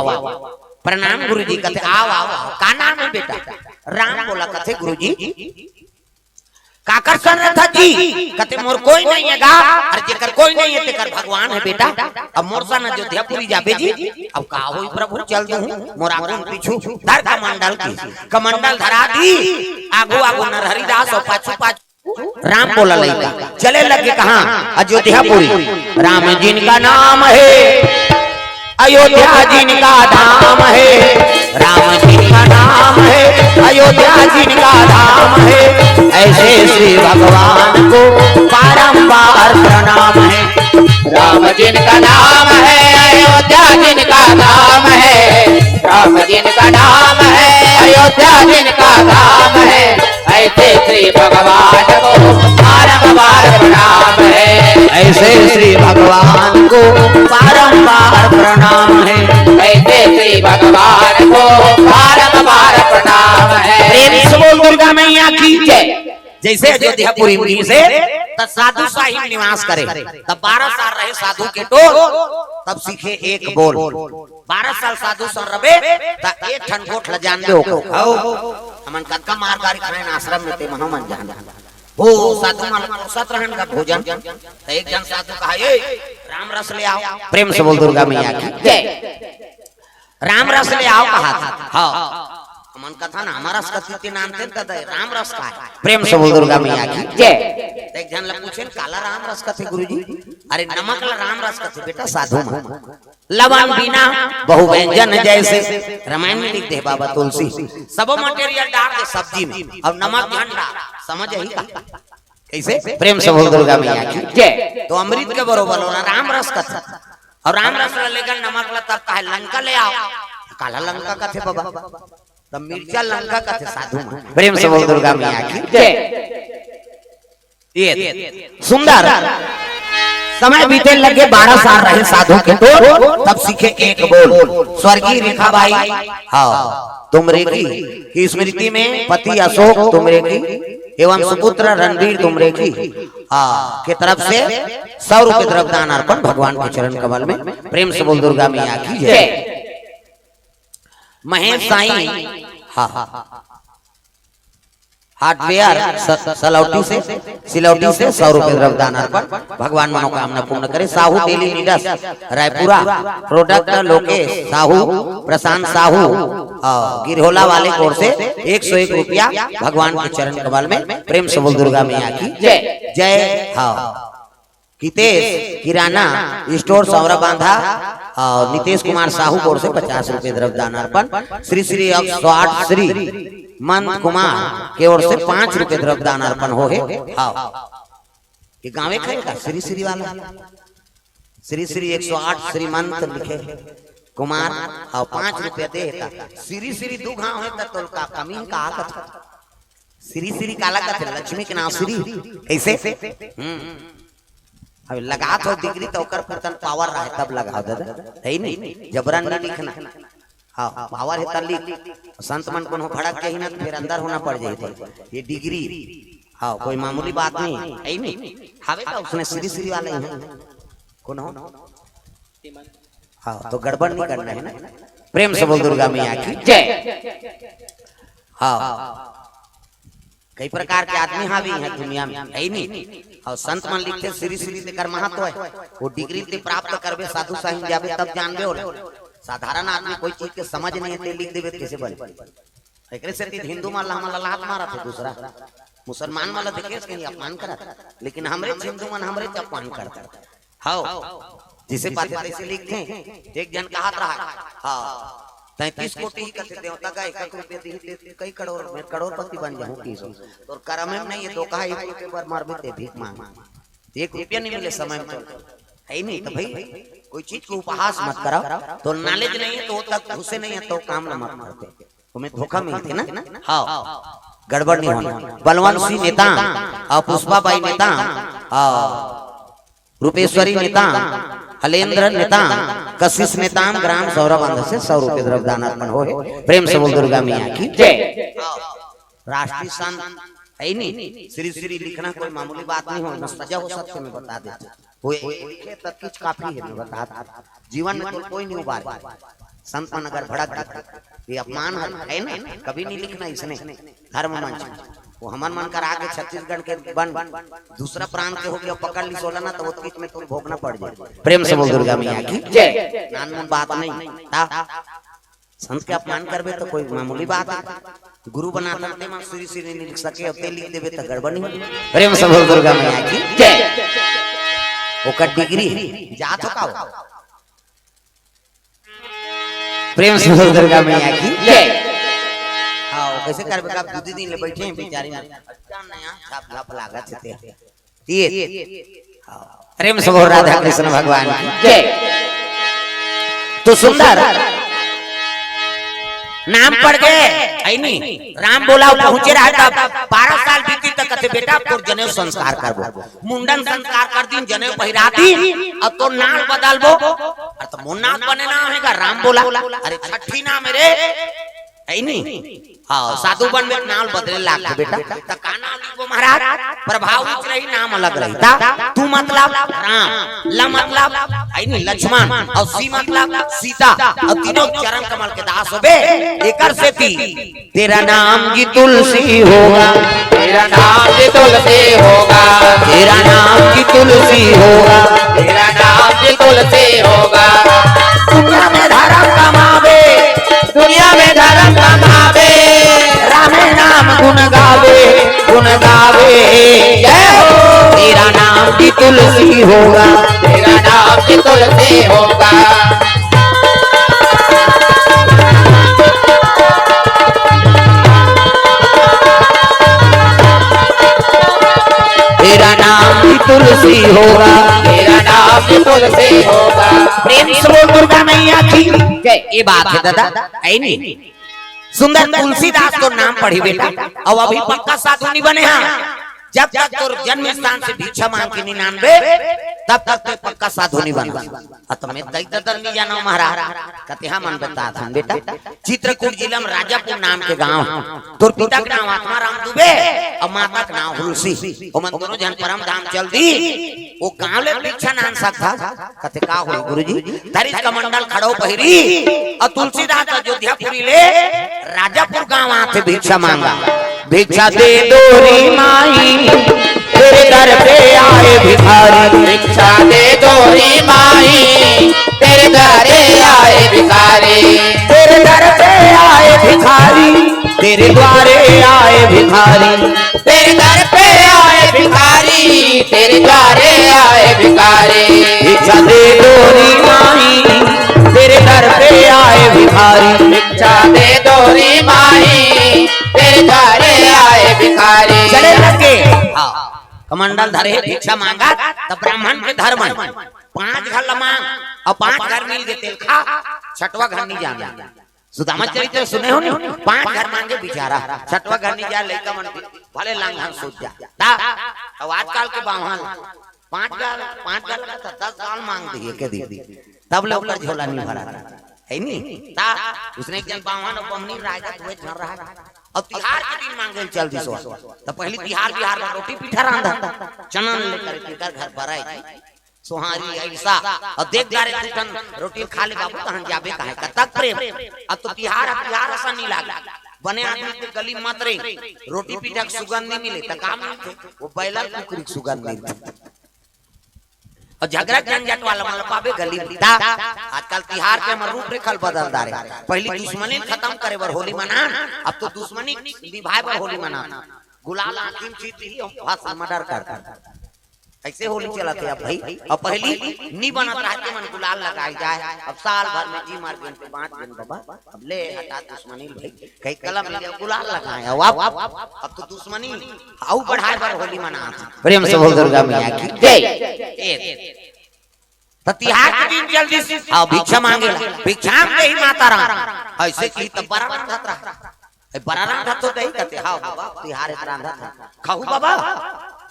प्रणाम गुरुजी। कथे, "आओ, आओ, आओ। का नाम है बेटा?" "राम।" बोला, कथे, "गुरुजी, काकर सन रथत जी?" कथे, "मोर कोई नहीं है गा, अरे जेकर कोई नहीं है तेकर भगवान है बेटा। अब मोर सन अयोध्यापुरी जाबे जी, अब का होई प्रभु, चल दूं मोर आगू पीछू धर कमंडल की।" कमंडल धरा दी, आगू आगू नरहरि दास और पाछू पाछू राम बोला लइका। चले लगे कहाँ? अयोध्यापुरी। राम जिनका नाम है, अयोध्या जिनका धाम है, राम जिनका नाम है, अयोध्या जिनका धाम है, ऐसे श्री भगवान को बारंबार प्रणाम है। राम जिनका नाम है, अयोध्या जिनका धाम है, राम जिनका नाम है, अयोध्या जिनका धाम है, ऐसे श्री भगवान को बारंबार प्रणाम है। ऐसे श्री भगवान को बारंबार प्रणाम है। ऐसे श्री भगवान को बारंबार प्रणाम है। प्रेम से बोल दुर्गा मैया की जय। जैसे अयोध्यापुरी मुनि से त साधु साहिब निवास करे, तब बारह साल रहे साधु के टोल, तब सीखे एक बोल। बारह साल साधु सन रबे, त एक ठन गोठ ल जानबे ओको। हौ, हमन कतका मार गारी खाएन आश्रम में, ते महा मन जान। हो, साधु मन पोसत रहन का भोजन, त एक जन साधु कहा, "ए, राम रस ले आओ।" प्रेम से बोल दुर्गा मैया की जय। "राम रस ले आओ," कहा था। हाँ। हमन कथा ना, हमर रस कथी ते नाम तेन कथे, राम रस का है। प्रेम से बोल दुर्गा मैया की जय। त एक जन ल पूछेन, "काला राम रस कथे गुरुजी?" "अरे नमक ला राम रस कथे बेटा साधु मन।" लवन बिना बहु व्यंजन जैसे। रामायण में लिख दे बाबा तुलसी, सबो material डार दे सब्जी में, अउ नमक झन डार, समझ आही का? कैसे? प्रेम से बोल दुर्गा मैया की जय। तो अमृत के बरोबर ओला राम रस कथे, अउ राम रस ला लेकर नमक ला तब कहे लंका ले आओ। काला लंका कथे बाबा, तब मिर्चा लंका कथे साधु मन। प्रेम से बोल दुर्गा मैया की जय। ये सुंदर समय बीते लगे, बारह साल रहे साधु के टोल, तब सीखे एक बोल। स्वर्गीय रेखाबाई, हाँ, तुमरेकी की स्मृति में पति अशोक तुमरेकी एवं सुपुत्र रणवीर तुमरेकी हाँ, के तरफ से सौ रुपए द्रव्य दान अर्पण भगवान के चरण कमल में। प्रेम से बोल दुर्गा मैया की जय। महेश साईं, हाँ, हाँ, हार्डवेयर स-, सलौटी से, सिलौटी से सौ रुपए द्रव्य दान अर्पण। भगवान मनोकामना पूर्ण करे। Sahu daily needs Raipura, product Lokesh Sahu, Prashant Sahu, अ, गिरहोला वाले की ओर से एक सौ एक रुपया भगवान के चरण कमल में। प्रेम से बोल दुर्गा मैया की जय। जय। हाँ, कितेश किराना स्टोर सौरा बांधा और नितेश कुमार साहू की ओर से पचास रुपए द्रव्य दान अर्पण। श्री श्री एक सौ आठ श्री मंत कुमार के ओर से पांच रुपए द्रव्य दान अर्पण हो हे। हाँ, ये गाँवे का श्री श्री वाला, श्री श्री एक सौ आठ श्रीमंत लिखे कुमार और पांच रुपया दे हे। श्री श्री दू घाव हे त तोल का कमी का कथा? श्री श्री काला कथे? लक्ष्मी के नाम श्री। कैसे? हम्म। अब लगात हो डिग्री तो ओकर पुरतन पावर रहे तब लगाओ दादा, है नहीं? जबरन नहीं लिखना। हाँ, पावर हे त लिख। संत मन कोनो भड़क के ही ना, फिर अंदर होना पड़ जाए। ये डिग्री, हाँ, कोई मामूली बात नहीं है, नहीं? हवे का उसने श्री श्री वाले ही हैं। कौन हो? हाँ, तो गड़बड़ नहीं करना है ना। प्रेम से बोल दुर्गा मैया की जय। हाँ, कई प्रकार के आदमी हावी हैं दुनिया में, है नहीं? और संत मन लिखते श्री श्री तेकर महत्व है। वो डिग्री ते प्राप्त करबे, साधु साहिब जाबे तब जानबे। और साधारण आदमी कोई चीज के समझ नहीं है, ते लिख देबे त कैसे बने? एकरे से हिंदू मन ला हमन ला लात मारत हे दूसरा, मुसलमान मन ला देखे से कहीं अपमान करत, लेकिन हमरे हिंदू मन हमरे च अपमान करत। हव, जिसे पाथे तैसे लिखते हैं। एक जन कहत रहा, हाँ, तैंतीस कोटि ही कथे देवता का एक एक रुपया दी, दे, कई करोड़ में करोड़पति बन जाऊं की सो। तोर करम में नहीं है, तो कहा एक रुपये बर मरबे ते भीख मांग। एक रुपया नहीं मिले समय में तो, है ही नहीं। तो भाई, कोई चीज को उपहास मत करो। तो नॉलेज नहीं है तो तक घुसे नहीं है तो काम न मत करते, तुम्हें धोखा मिलते ना। हाँ, गड़बड़ नहीं होना। बलवंत सिंह नेताम और पुष्पा बाई नेताम और रूपेश्वरी नेताम, हलेंद्र नेताम, कशिश नेताम, ग्राम सौरभ अंध से सौ रुपये द्रव्य दान अर्पण हो हे। प्रेम से बोल दुर्गा मैया की जय। राष्ट्रीय संत है नहीं, श्री श्री लिखना कोई मामूली बात नहीं हो, न सजा हो सकते, मैं बता देता। वो एक, एक लिखे तक कुछ काफी है, मैं बता देता। जीवन में तो कोई नहीं उबारे। संत मन अगर भड़क गए, ये अपमान है, है ना? कभी नहीं लिखना इसने धर्म मंच में। वो हमर मन कर आगे छत्तीसगढ़ के बन दूसरा प्रांत के हो गया, पकड़ ली सोला ना, तो वो बीच में तुम भोगना पड़ जाए। प्रेम से बोल दुर्गा मैया की जय। नान मन बात नहीं था, संत के अपमान करबे तो कोई मामूली बात है। गुरु बना सकते मां श्री श्री नहीं लिख सके, अब ते लिख देबे तो गड़बड़ नहीं। प्रेम से बोल दुर्गा मैया की जय। ओकर डिग्री जात हो का हो? प्रेम से बोल दुर्गा मैया की जय। हाँ, कैसे करबे का? दू दिन ले बैठे हैं बेचारी में, अच्छा नया छाप लाप लागत है ते। ये, हाँ, प्रेम से बोल राधा कृष्ण भगवान की जय। तो सुंदर नाम पड़ गए, है नहीं? राम बोला पहुंचे रहा तब बारह साल बीती तक कथे, "बेटा, अब तोर जनेऊ संस्कार करबो।" मुंडन संस्कार कर दिन, जनेऊ पहिरा दिन, अब तो नाम बदलबो। अरे तो मोर नाम बने नाम है का राम बोला? अरे छठी नाम है रे, है नहीं? हाँ, साधु बन में नाम बदले लाग बेटा। त का नाम लिखबो महाराज? प्रभाव उच रही, नाम अलग रही। ता तू मतलब राम, ल मतलब है नहीं लक्ष्मण, और सी मतलब सीता, और तीनों चरण कमल के दास होबे। एकर सेती तेरा नाम जी तुलसी होगा, तेरा नाम जी तुलसी होगा, तेरा नाम जी तुलसी होगा, तेरा नाम जी तुलसी होगा। दुनिया में धर्म कमावे, दुनिया में धर्म कमावे, रामे नाम गुण गावे, गुण गावे। जय हो। तेरा नाम जी तुलसी होगा, तेरा नाम जी तुलसी होगा। तेरा नाम भी तुलसी होगा, तेरा नाम भी तुलसी होगा। प्रेम से बोल दुर्गा मैया की जय। ये बात है दादा, है नहीं? सुंदर तुलसीदास तो नाम पढ़ी बेटा, अब अभी पक्का साधु नहीं बने। हाँ, जब तक तोर जन्म स्थान से भिक्षा मांग के नहीं नानबे, तब तक तो पक्का साधु नहीं बना। अत में दई ददन नहीं जाना महाराज, कतिहा मन बता था बेटा। चित्रकूट जिला में राजापुर नाम के गांव, तोर पिता के नाम आत्माराम दुबे, अउ माता के नाम हुलसी। ओमन दोनों झन परम धाम चल दी। ओ गांव ले भिक्षा नान सकथा। कथे का होई गुरुजी? धरिस कमंडल खड़ो पहिरी। अउ तुलसीदास अयोध्यापुरी ले राजापुर गांव आथे भिक्षा मांगा। भिक्षा दे दो री माई, तेरे दर पे आए भिखारी। भिक्षा दे दो री माई, तेरे दर पे आए भिखारी। तेरे दर पे आए भिखारी, तेरे द्वारे आए भिखारी। तेरे दर पे आए भिखारी, तेरे द्वारे आए भिखारी। भिक्षा दे दो री माई, तेरे दर पे आए भिखारी। भिक्षा दे दो री माई, तेरे द्वारे आए भिखारी। चले लगे। हाँ। कमंडल धरे भिक्षा मांगा, त ब्राह्मण के धर्म हे। पांच घर ल मांग, अउ पांच घर मिल के तेल खा, छठवा घर नहीं जाना। सुदामा चरित्र सुने हो नहीं? पांच घर मांगे बिचारा, छठवा घर नहीं जा, लइका मन भले लांघन सूत जा। ता, अब आजकल के बाम्हन पांच गाल, पांच गाल का था, दस गाल मांग दिए के दिन, तब ले ओकर झोला नहीं भरा, है नी? ता, उसने एक जन बाम्हन अउ बमनी रायगत हुए झर रहा है। अब तिहार के दिन मांगे ल चल दिस। त पहली तिहार, बिहार में रोटी पीठा रांधा, चना ले लेकर के घर, घर पर आए। सोहारी अइसा, अउ देख डारे दू ठन रोटी खा ले बाबू, तहन जाबे कहे, कतक प्रेम। अब तो तिहार, अब तिहार असन नहीं लागे। बने आदमी के गली मत रही, रोटी पीठा के सुगंध नहीं मिले, त का मिलथे? वो बैलर कुकरी के सुगंध मिलथे। अउ झगरा झंझट वाला मन ल पाबे गली में। ता, आजकल तिहार के हमर रूपरेखा ल बदल डारे। पहली दुश्मनी ल खत्म करे बर होली मनान, अब तो दुश्मनी निभाए बर होली मनान। गुलाल आँखी में छीट ही, हम भाषण मर्डर कर कर। ऐसे होली चलत हे अब भाई। अब पहली नी बनत रहते मन गुलाल लगाए जाए, अब साल भर में जी मर गेन के बांच गेन बाबा, अब ले हटा दुश्मनी भाई, कहीं कलम ले गुलाल लगाए। अब, अब, अब तो दुश्मनी अउ बढ़ाए बर होली मनात। प्रेम से बोल दुर्गा मैया की जय। ए, त तिहार के दिन जल्दी से, हाँ, भिक्षा मांगे ला, भिक्षा मांगे ही माता राम। ऐसे की त बरा रांधत रहा। ए, बरा रांधत तो दही कथे, हाँ बाबा, तिहार इत रांधत है। खाहू बाबा,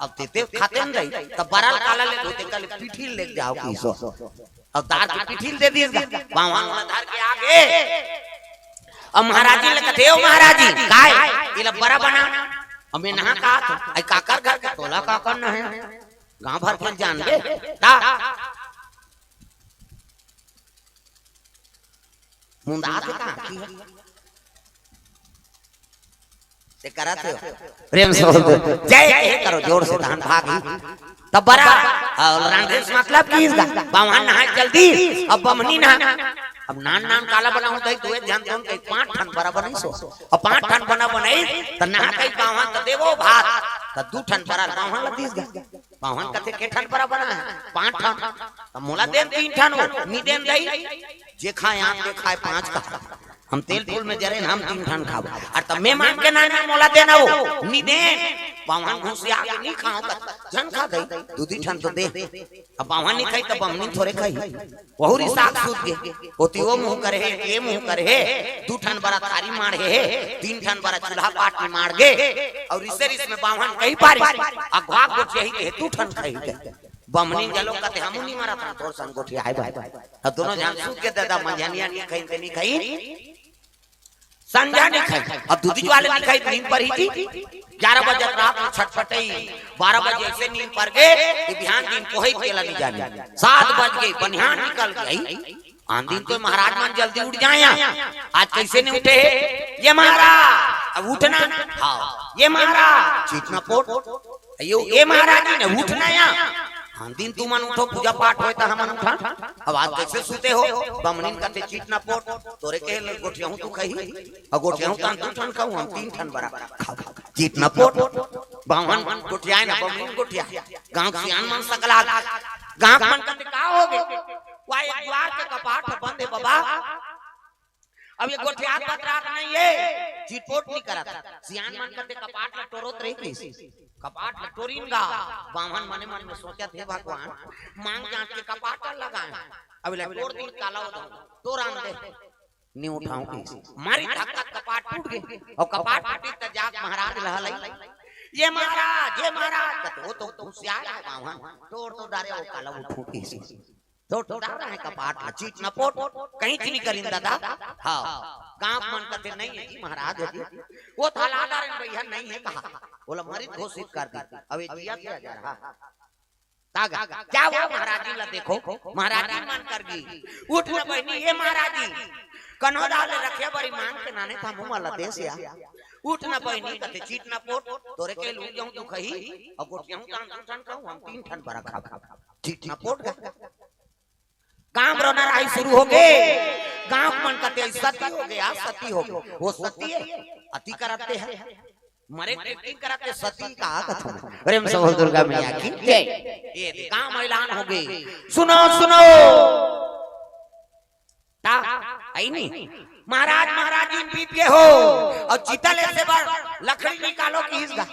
अब तेते खाते न दही, त बरा काला ले धोते कल पीठी ले जाओ की सो। अब दार के पीठी दे दिस गा, बाम्हन ला धर के आगे। अब महाराज जी ले कथे, "ओ महाराज जी, काय? इला बरा बना।" अब मैं नहा का, आई काकर घर के तोला काकर न है। गांव भर के जानबे। ता मुंदा के कहा की है? ते करत हो। प्रेम से बोल दो। जय जय करो जोर से, धान भागी। तब बरा, अउ रांधे से मतलब की इसका? बाम्हन नहा जल्दी, अब बमनी नहा। अब नान नान काला बनाऊं, तई दुए ध्यान दोन, कई पांच ठन बरा बनई सो। अब पांच ठन बना बनई, त नहा कई बाम्हन त देवो भात, त दू ठन बरा बाम्हन ल दिस गा। बाम्हन कथे, "के ठन बरा बना है?" "पांच ठन।" "त मोला देन तीन ठन हो।" "नी देन दई, जे खाए आठ, ते खाए पांच का। हम तेल फूल में जरे न, हम तीन ठन खाबो। अउ त मैं मांग के ना, ना मोला देना हो, नी देन।" बाम्हन घुसिया के नी खाओ, कथे, "झन खा दई, दू दी ठन तो दे।" अब बाम्हन नी खाई, त बमनी थोरे खाई। वहू रिसात सूत गे। ओती वो मुंह करे हे, ये मुंह करे हे, दू ठन बरा थारी माढ़े हे, तीन ठन बरा चूल्हा पाट में माढ़ गे, अउ रिसे रिस में बाम्हन कही पारिस, अघवा गोठियाही के दू ठन खाही के। बमनी घलो कथे, "हमू नी मरत हन, तोर संग गोठियाए बर।" अब दोनों झन सूत के ददा मंझनिया नी खाइन ते नी खाइन। संझा नी खाई, अब दूधी ज्वाले नी खाई, नींद पर ही जी। ग्यारह बजे रात में छटपटई, बारह बजे ऐसे नींद पर गे कि बिहान दिन कोहई तेला नी जानी। सात बज गे, बनिहान निकल गई। आन दिन तो महाराज मन जल्दी उठ जाए, आज कैसे नहीं उठे हे? ये महाराज, अब उठना। हाँ, ये महाराज, चीट न पोट। ये, ये महाराज जी ने उठना या। आन दिन तुमन उठो, पूजा पाठ होय त हमन उठन। अब आज कैसे सूते हो? बमनिन कथे, "चीट न पोट, तोरे के गोठियाहूं तू खही, अउ गोठियाहूं तहन दू ठन खाहूं, हम तीन ठन बरा खाहूं।" चीट न पोट। बाम्हन गोठियाए न, बमनिन गोठियाए। गांव के सियान मन सकला, गांव मन कथे, "का हो गे?" "वा, एक द्वार के कपाट ह बंद हे बाबा।" अब ये गोठियात बतरात नहीं है, चिटपोट नहीं करत। सियान मन कथे कपाट ल टोरत रही थी। कपाट ल टोरिन गा, बाम्हन मने मन में सोचत, "हे भगवान, मांग जांच के कपाट ल लगाए। अब ले टोर दिन काला हो दो, टोरान दे।" नहीं उठाऊं की। मारी धक्का कपाट टूट गए। अउ कपाट टूटी त जाके महाराज ल हलई, "ये महाराज, ये महाराज।" कथे, "वो तो होशियार है बाम्हन, टोर तो डारे, वो काला उठू की।" तो डारा है कपाट ल, चीट न पोट, कहीं चीनी करिन दादा। हाँ, गांव मन कथे, "नहीं है जी महाराज, है जी।" वो थाला डारे भैया, "नहीं है," कहा। ओला मरित घोषित कर दी। अब ये जिया क्या जा रहा? तागा, क्या वो महाराजी ला देखो, महाराजी मन कर गी। उठ न बहिनी, ये महाराजी, कन्हो दाल रखे बरी मान के नाने था मुँह वाला देश या। उठ न बहिनी, कथे चीट न पोट, तोरे के लू जाऊं तू खही, और गोठियाऊं तान दू ठन कहूं, हम तीन ठन बरा खा खा। चीट न पोट का। गांव रोना राही शुरू हो गए। गांव मन कथे सती हो गया, सती हो गया। वो सती है, अति करते हैं। मरे के acting करते सती का कथन। प्रेम से बोल दुर्गा मैया की जय। ये गांव ऐलान हो गए, सुनो सुनो। ता, आई नहीं, महाराज महाराज जी बीत गए हो, और चिता ले से बार लकड़ी निकालो किहिस गा।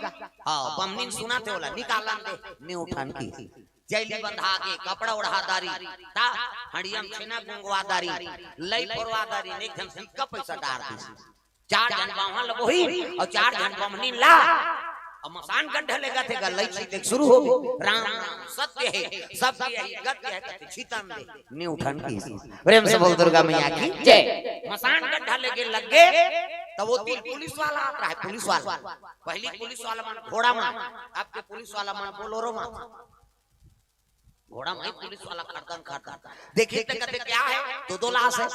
हाँ, बमनीन सुना थे बोला निकालन दे, नी उठान की। जैली बंधा के कपड़ा ओढ़ा दारी, ता हड़ियम छेना गुंगवा दारी, लई पोरवा दारी, एक झन सिक्का पैसा डार दी। चार झन बावहा ल बोही और चार झन बमनीन ला। अब मसान गड्ढा ले गथे गा, लई छी देख शुरू हो गई। राम राम सत्य है, सत्य है, गत्य है, कथे छितन दे। नी उठन की। प्रेम से बोल दुर्गा मैया की जय। मसान गड्ढा लेके लग गए, तब वो तीन पुलिस वाला आता है, पुलिस वाला। पहली पुलिस वाला मन घोड़ा में, अब के पुलिस वाला मन बोलोरो में। घोड़ा में पुलिस वाला खड़दन खड़दन। देखिए तो कहते क्या है, दो दो लाश है।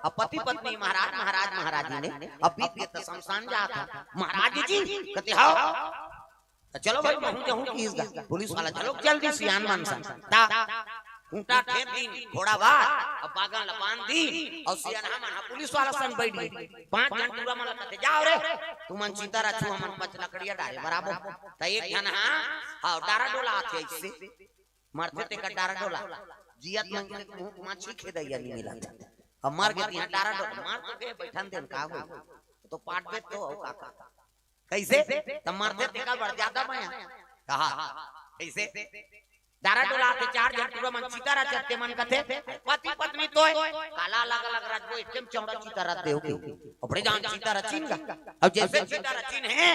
अब पति पत्नी महाराज महाराज महाराजी ने, अब बीत गए तो शमशान जात है। महाराज जी कहते हो, तो चलो भाई, महूं जाहूं किहिस गा। पुलिस वाला चलो जल्दी सियान मन सन। ता खूंटा ठेर दिन घोड़ा बार, अब बागन ला बांध दिन, और सियान हमन हा पुलिस वाला सन बैठ गए। पांच झन टूरा मन ला कहते, जाओ रे, तुमन चिता रचू, हमन पच लकड़िया डारे बराबर। त एक झन हा, हाँ, डारा डोला आथे ऐसे, मरथे तेकर डारा डोला, जियत मन के मुंह माछी खेदैया नहीं मिला। अब मर गए, यहाँ डारा डोला, मर तो गए, बैठन देन का हो, तो पाट दे तो, का, का। कैसे? त मरथे तेकर बर ज्यादा मया। कहा? कैसे? डारा डोला के चार झन टूरा मन चिता रचथे, मन कथे, पति पत्नी तोय, काला अलग अलग रचबो, एक चौड़ा चिता रच देहू के। अपने जान चिता रचिन गा। अब जैसे चिता रचिन है,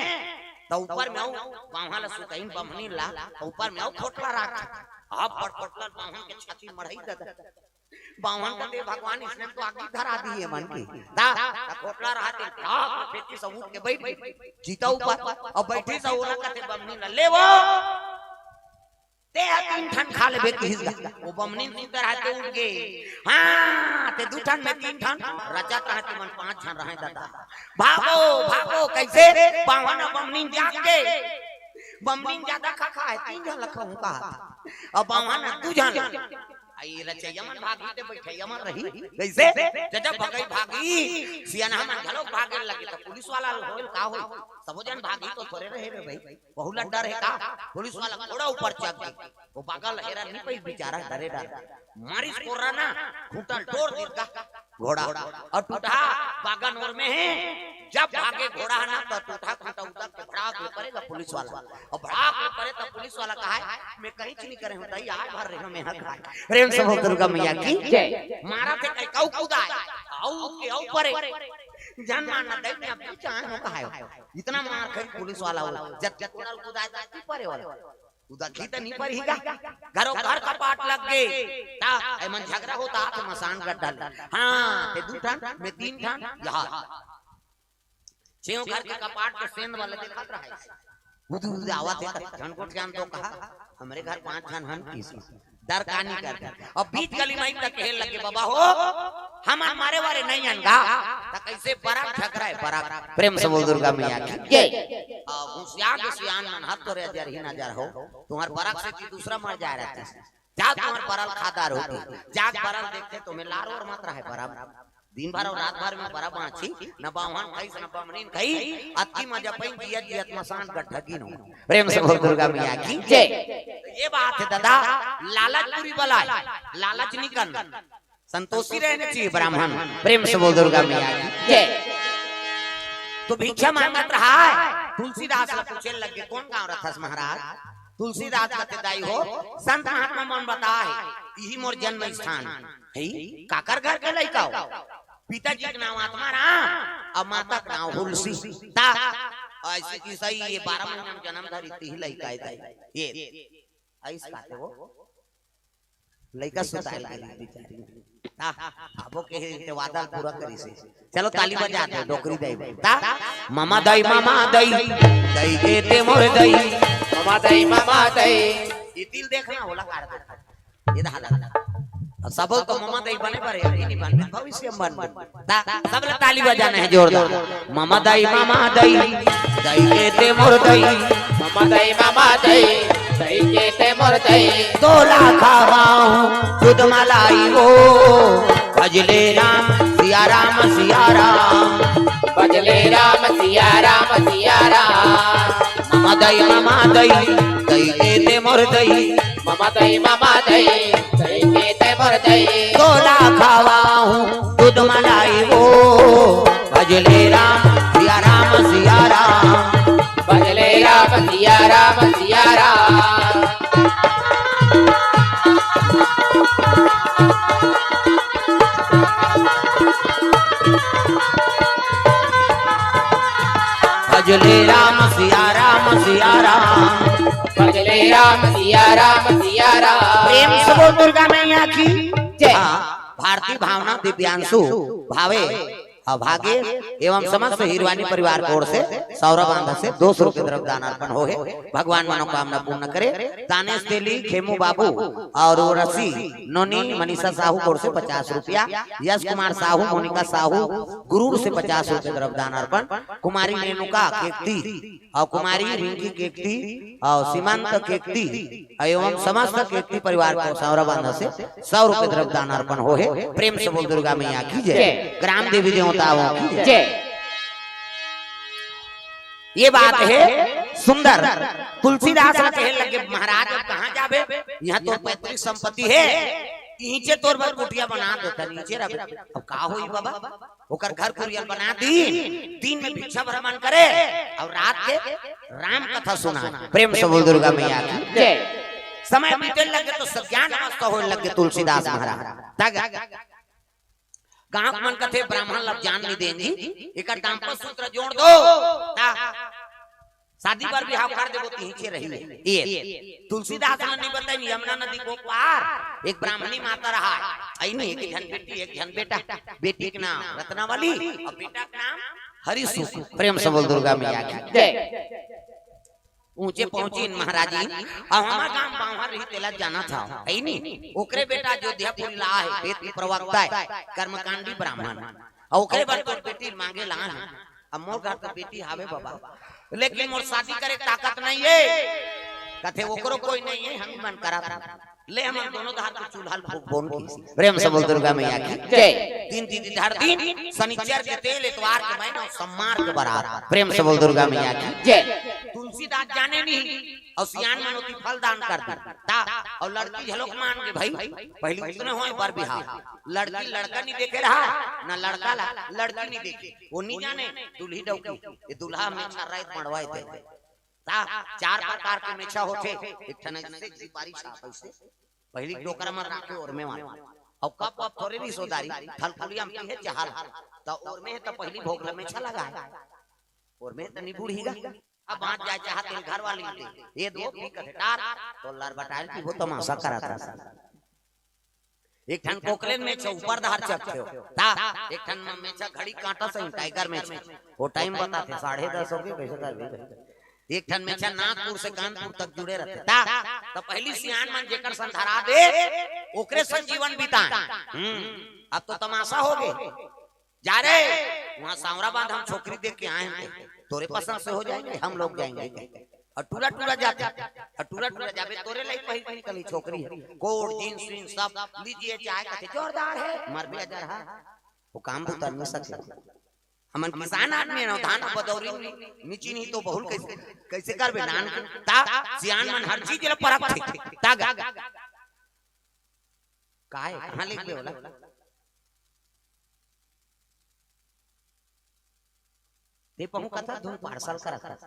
त ऊपर में आऊ, बावहा ला सुतइन बमनी ला, त ऊपर में आऊ खोटला राख। अब बड़ खोटला बावहा के छाती मढ़ई ददा। बावन का दे भगवान, इसने तो आगी धरा दी है मन की। दा, दा खोटला रहा ते, दा, फेंकी सब उठ के बैठ गई। चिता ऊपर, अब बैठी सब ओला कथे बमनी न ले वो। ते हा तीन ठन खा लेबे किहिस गा। वो बमनी सुतर रहते उठ गए। हाँ, ते दू ठन में तीन ठन, रचा कहा ते मन पांच ठन रहे दादा। भागो, भागो, कैसे? बावन बमनी जाग के। बमनी ज्यादा खा खा है, तीन झन लखा हूँ कहा। अब बावन दू झन। आई रचैया मन भागी ते बैठैया मन रही। कैसे? जब भगई भागी, सियान मन घलो भागे लगे, त पुलिस वाला होल का होई? सबो जन भागी तो थोरे रहे रे भाई। बहुत डर है का? पुलिस वाला घोड़ा ऊपर चढ़ गए। वो बागल हेरा नहीं पाई बेचारा, डरे डर। मारिस कोर्रा ना, घूंटल टोर दिस का घोड़ा। और टूटा बागन ओर में है। जब भागे घोड़ा ना, तो टूटा खूंटा उतर के भड़ाक में पड़ेगा पुलिस वाला। और भड़ाक में पड़े तो पुलिस वाला कहा है, मैं कहीं नहीं करे हूँ, ताई, आज भर रहे हो, मैं हक है। प्रेम से बोल दुर्गा मैया की जय। मारा थे कहीं काऊ कूदा है, आऊ के आऊ परे। जान मारना दे, मैं अपनी जान हो कहा है। इतना मार खाई पुलिस वाला हो, जब जब कोनल कूदा है, तो परे वाला। उदा खीत नहीं पर ही गा। घरो घर कपाट लग गए। ता, ए मन झगड़ा होता, तो मसान गड्ढा ले। हाँ, ते दू ठन, मैं तीन ठन, यहाँ। छेव घर के कपाट के सेंध वाले देखत रहे। उदू उदू आवत है, त झन गोठियान तो कहा, हमरे घर पांच झन हन किसी। डर का नहीं करते। अब बीच गली में तक कहे लगे, बाबा हो, हम मारे वारे नहीं अनगा। त कैसे बराक झगड़ा है, बराक। प्रेम से बोल दुर्गा मैया की जय। आ, घुसिया के सियान मन हाथ तोरे अजर ही नजर हो। तुम्हार बराक से की दूसरा मर जा रहते। जा तुम्हार बरल खादार होती। जा बरल देखते तुम्हें लार और मत रहे बराबर। दिन भर और रात भर में बरा बांची, न बावन खाई, न बमनीन खाई, अति मजा पाई, जियत जियत मसान गड्ढा गिनो। प्रेम से बोल दुर्गा मैया की जय। ये बात है दादा, लालच बुरी बला है, लालच नहीं करना, संतोषी रहना चाहिए ब्राह्मण। प्रेम से बोल दुर्गा मैया की जय। तो भिक्षा मांगत रहा है, तुलसीदास ला पूछे लगे, कौन गांव रथस महाराज? तुलसीदास कहते, दाई हो, संत महात्मा मन बताए, यही मोर जन्म स्थान है। काकर घर के लइका हो? पिताजी के नाम आत्मा राम, और माता के नाम हुलसी। ता, ऐसे की सही ये बारह महीना में जन्म धरी, तिही लइका है दाई। ये, ऐस कहते हो, लइका सुताए लगे बेचारी। ता, आबो के हे ते वादा ल पूरा करिस हे। चलो ताली बजा दे, डोकरी दई। ता, ममा दई, ममा दई, दई के ते मोर दई। ममा दई, ममा दई। ये तिल देखना, ओला काट दे। ये दा हालत। अब सबो तो ममा दई बने बर हे, ये नहीं बन, भविष्य में बन। ता, सब ला ताली बजाना हे जोरदार। ममा दई, ममा दई, दई के ते मोर दई। ममा दई, ममा दई, दई के ते मोर दई। तोला खवाऊं दूध मलाई वो, भजले राम, सिया राम, सिया राम। भजले राम, सिया राम, सिया राम। ममा दई, ममा दई, दई के ते मोर दई। ममा दई, ममा दई, दई के ते मोर दई। तोला खवाऊं दूध मलाई वो, भजले राम, सिया राम, सिया राम। भजले राम, सिया राम, सिया राम। भजले राम, सिया राम, सिया राम। भजले राम, सिया राम, सिया राम। प्रेम से बोल दुर्गा मैया की जय। हाँ, भारती भावना दिव्यांशु भावे अभागे एवं समस्त हिरवानी परिवार की ओर से सौरा बांध से दो सौ रुपये द्रव्य दान अर्पण हो हे। भगवान मनोकामना पूर्ण करे। दानेश तेली, खेमू बाबू और रसी नोनी मनीषा साहू की ओर से पचास रुपया, यश कुमार साहू, मोनिका साहू गुरूर से पचास रुपये द्रव्य दान अर्पण, कुमारी रेणुका केकती और कुमारी रिंकी केकती और सीमांत केकती एवं समस्त केकती परिवार को सौरा बांध से सौ रुपये द्रव्य दान अर्पण हो हे। प्रेम से बोल दुर्गा मैया की जय। जय। ग्राम देवी देवताओं की जय। जय। ये बात हे सुंदर। तुलसीदास ला कहे लगे, महाराज अब कहाँ जाबे, यहाँ तो पैतृक संपत्ति हे, इहिंचे तोर बर कुटिया बना देथन, इहिंचे रहिबे। अब का होही बाबा, ओकर घर कुरिया ल बना दीन, दिन में भिक्षा भ्रमण करे और रात के राम कथा सुना। प्रेम से बोल दुर्गा मैया की जय। समय बीते लगे तो सज्ञान अवस्था होए लगे तुलसीदास महाराज। तग गांव मन कथे ब्राह्मण ला ज्ञान नहीं देंगी, एकर दाम्पत्य सूत्र जोड़ दो। ता शादी बर बिहाव कर देबो, तिहिंचे रही। ये तुलसीदास ने नहीं बताई, यमुना नदी को पार एक ब्राह्मणी माता रहा, आई नहीं, एक झन बेटी, एक झन बेटा। बेटी के नाम रत्नावली और बेटा के नाम हरिसुख। प्रेम से बोल दुर्गा मैया की जय। ऊंचे पहुंची महाराज जी, अब हमार गांव बाहर रही, तेला जाना था, है नहीं? ओकरे बेटा अयोध्यापुरी ला हे, वेद के प्रवक्ता हे, कर्मकांडी ब्राह्मण, और ओकरे बर तोर बेटी मांगे ला हे। अब मोर घर तो बेटी हावे बाबा, लेकिन मोर शादी करे ताकत नहीं हे। कथे ओकरो कोई नहीं हे, हम ही मन करा था। ले हमन दोनों धार के चूल्हा ल फूंक बोन की। प्रेम से बोल दुर्गा मैया की जय। दिन दीदी धार दिन, शनिचर के तेल, एतवार के मैना, सोमवार के बरात। प्रेम से बोल दुर्गा मैया की जय। तुलसीदास जाने नहीं, और सियान मन ओती फल दान कर दी। ता, और लड़की झलोक मान गे भाई, पहली उतने होए बर बिहाव। लड़की लड़का नहीं देखे रहा, ना लड़का ला, लड़की नहीं देखे। वो नहीं जाने, दुल्ही डौकी, ये दुल्हा में छर्रा मड़वाए थे। ता, चार प्रकार के मेछा होथे, एक ठन ऐसे सिपारी छाप ऐसे, पहली डोकरा मन राखे ओरमे वाला, और कप वप थोरे नहीं सोदारी, थलकुलिया में पीहे चाहल, त ओरमे हे त पहली भोग ल मेछा लगा, ओरमे त नहीं बूढ़ी गा। अब बांच जाए चाहत हे घर वाली के, ये दो भी कथे टार, तो लर बटाल की वो तमाशा करा था। एक ठन कोकलेन मेछा ऊपर धार चकथे हो। ता, एक ठन म-, मेछा घड़ी कांटा सही, टाइगर मेछा। वो टाइम बताथे, साढ़े दस हो गए, कैसे कर भी। एक ठन मेछा नागपुर से कानपुर तक जुड़े रहते। ता, तो पहली सियान मन जेकर संग धरा दे, ओकरे संग जीवन बिताए। हम्म, अब तो तमाशा हो गए। जा रे, वहाँ सांवरा बांध हम छोकरी देख के आए हैं, तोरे पसंद से हो जाएंगे, हम लोग जाएंगे। और टूरा टूरा जाते, और टूरा टूरा जाबे, तोरे लाई पहिर के निकली छोकरी हे। कोट, जींस, वींस सब लीजिए, चाहे कथे जोरदार हे, मर भी अजर हा। वो काम तो तन में सके। हमन किसान आदमी हे ना, धान बदौरी नी, नीची नहीं तो बहुल कैसे, कैसे करबे नान के? ता सियान मन हर चीज ले परख थे। ता गा। काहे? कहाँ लिख दे बोला? ते पहू कथा धुन पार्सल करत हस।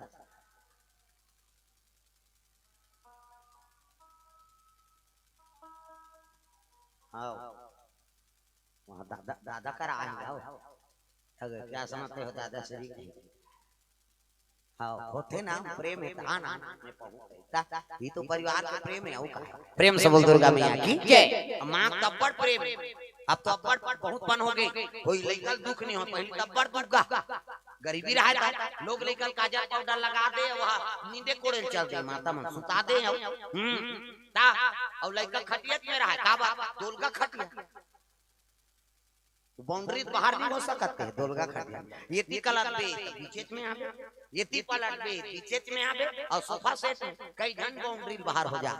हाँ। वहाँ दादा, दादा कर आए हो। अगर क्या समझते हो दादाश्री? हाँ, होथे ना, प्रेम हे, हाँ ना, मैं पहू ता, ये तो परिवार के प्रेम हे, अउ का? प्रेम से बोल दुर्गा मैया की जय। माँ तब्बड़ प्रेम। अब तो अब्बड़ बहुत पन हो गे, कोई लइका ल दुख नहीं हो, पहली तो अब्बड़ दुख गा, गरीबी रहा था, लोग लइका ल काजर पाउडर लगा दे, वह नींदे कोड़े ल चल दे, माता मन सुता दे, हम्म, ता, अउ लइका खटिया में रहा, का बात, दोलगा खटिया, बाउंड्री बाहर नहीं हो सकत हे, दोलगा खटिया, ये ती कलत बे, पीछे में आबे, ये ती पलट बे, पीछे में आबे, अउ सोफा सेट में कई झन बाउंड्री बाहर हो जा,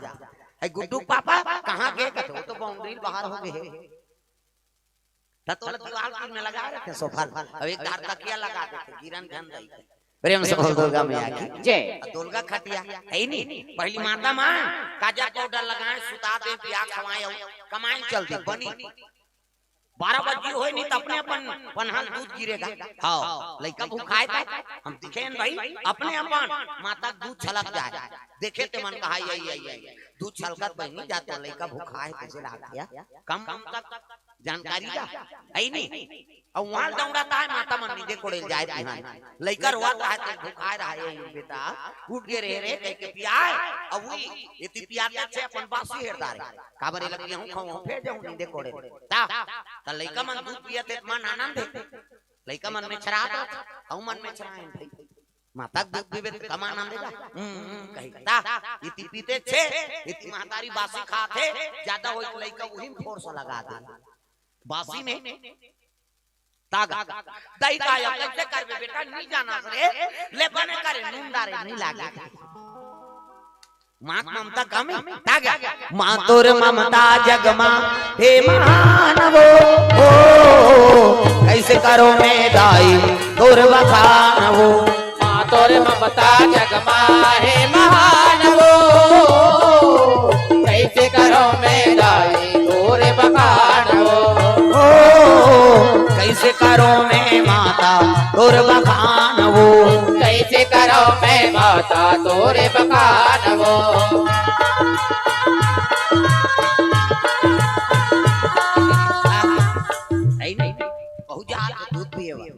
ए गुड्डू पापा कहाँ गे? कथे, वो तो बाउंड्री बाहर हो गे। त तोला दीवार तीर में लगा रखे सोफा ल। अब एक धार तकिया लगा देथे, गिरन झन दई। प्रेम से बोल दुर्गा मैया की। जय। अब दोलगा खटिया हे ही नहीं। पहली माता मन काजर पाउडर लगाए, सुता दे, पिया खवाए, अउ कमाए चल दे, बनी। बारह बजे होय नहीं त अपने अपन पनहा ल दूध गिरेगा। हाँ, लइका भूखाए त हम दिखेन भाई, अपने अपन माता के दूध छलक जाए। देखे ते मन कहा, "आई, आई, आई, आई।" दूध छलकत बहिनी जात, लइका भूखाए, कइसे लागत हे? कम, कम तक जानकारी ला, हे नहीं? अउ वहाँ दौड़त हे, माता मन नींदे कोड़े ल जाए तिहान। लइका रोवत हे, ते भूखाए रहा, "ए बेटा, उठ गे रे, रे," कह के पियाए। अब वही, एती पियाते से अपन बासी हेर डारे। काबर एला पियाहूँ, खवाहूँ, फेर जाहूँ नींदे कोड़े। ता, त लइका मन दूध पियत हे, मन आनंद हे। लइका मन में छरात हे, अउ मन में छराए भाई। माता के दूध पीबे त कम आनंद हे। हम्म, हम्म, कही। ता, एती पीते छे, एती महतारी बासी खात हे, ज्यादा होई त लइका उही में फोर्स लगा दे। बासी में तागा। दई का या कइसे करबे बेटा, नहीं जाना रे, ले बने करे, नून डारे, नहीं लागे। माँ के ममता कम हे, तागा। माँ तोर ममता जग मा, हे महान वो, ओ, कइसे करों मैं दाई, तोर बखान वो। माँ तोर ममता जग मा हे महान वो, कइसे करों मैं दाई तोर बखान वो। ओ, कइसे करों मैं माता तोर बखान वो। कइसे करों मैं माता तोर बखान वो। हे नहीं, बहुत ज्यादा दूध पिए वाला।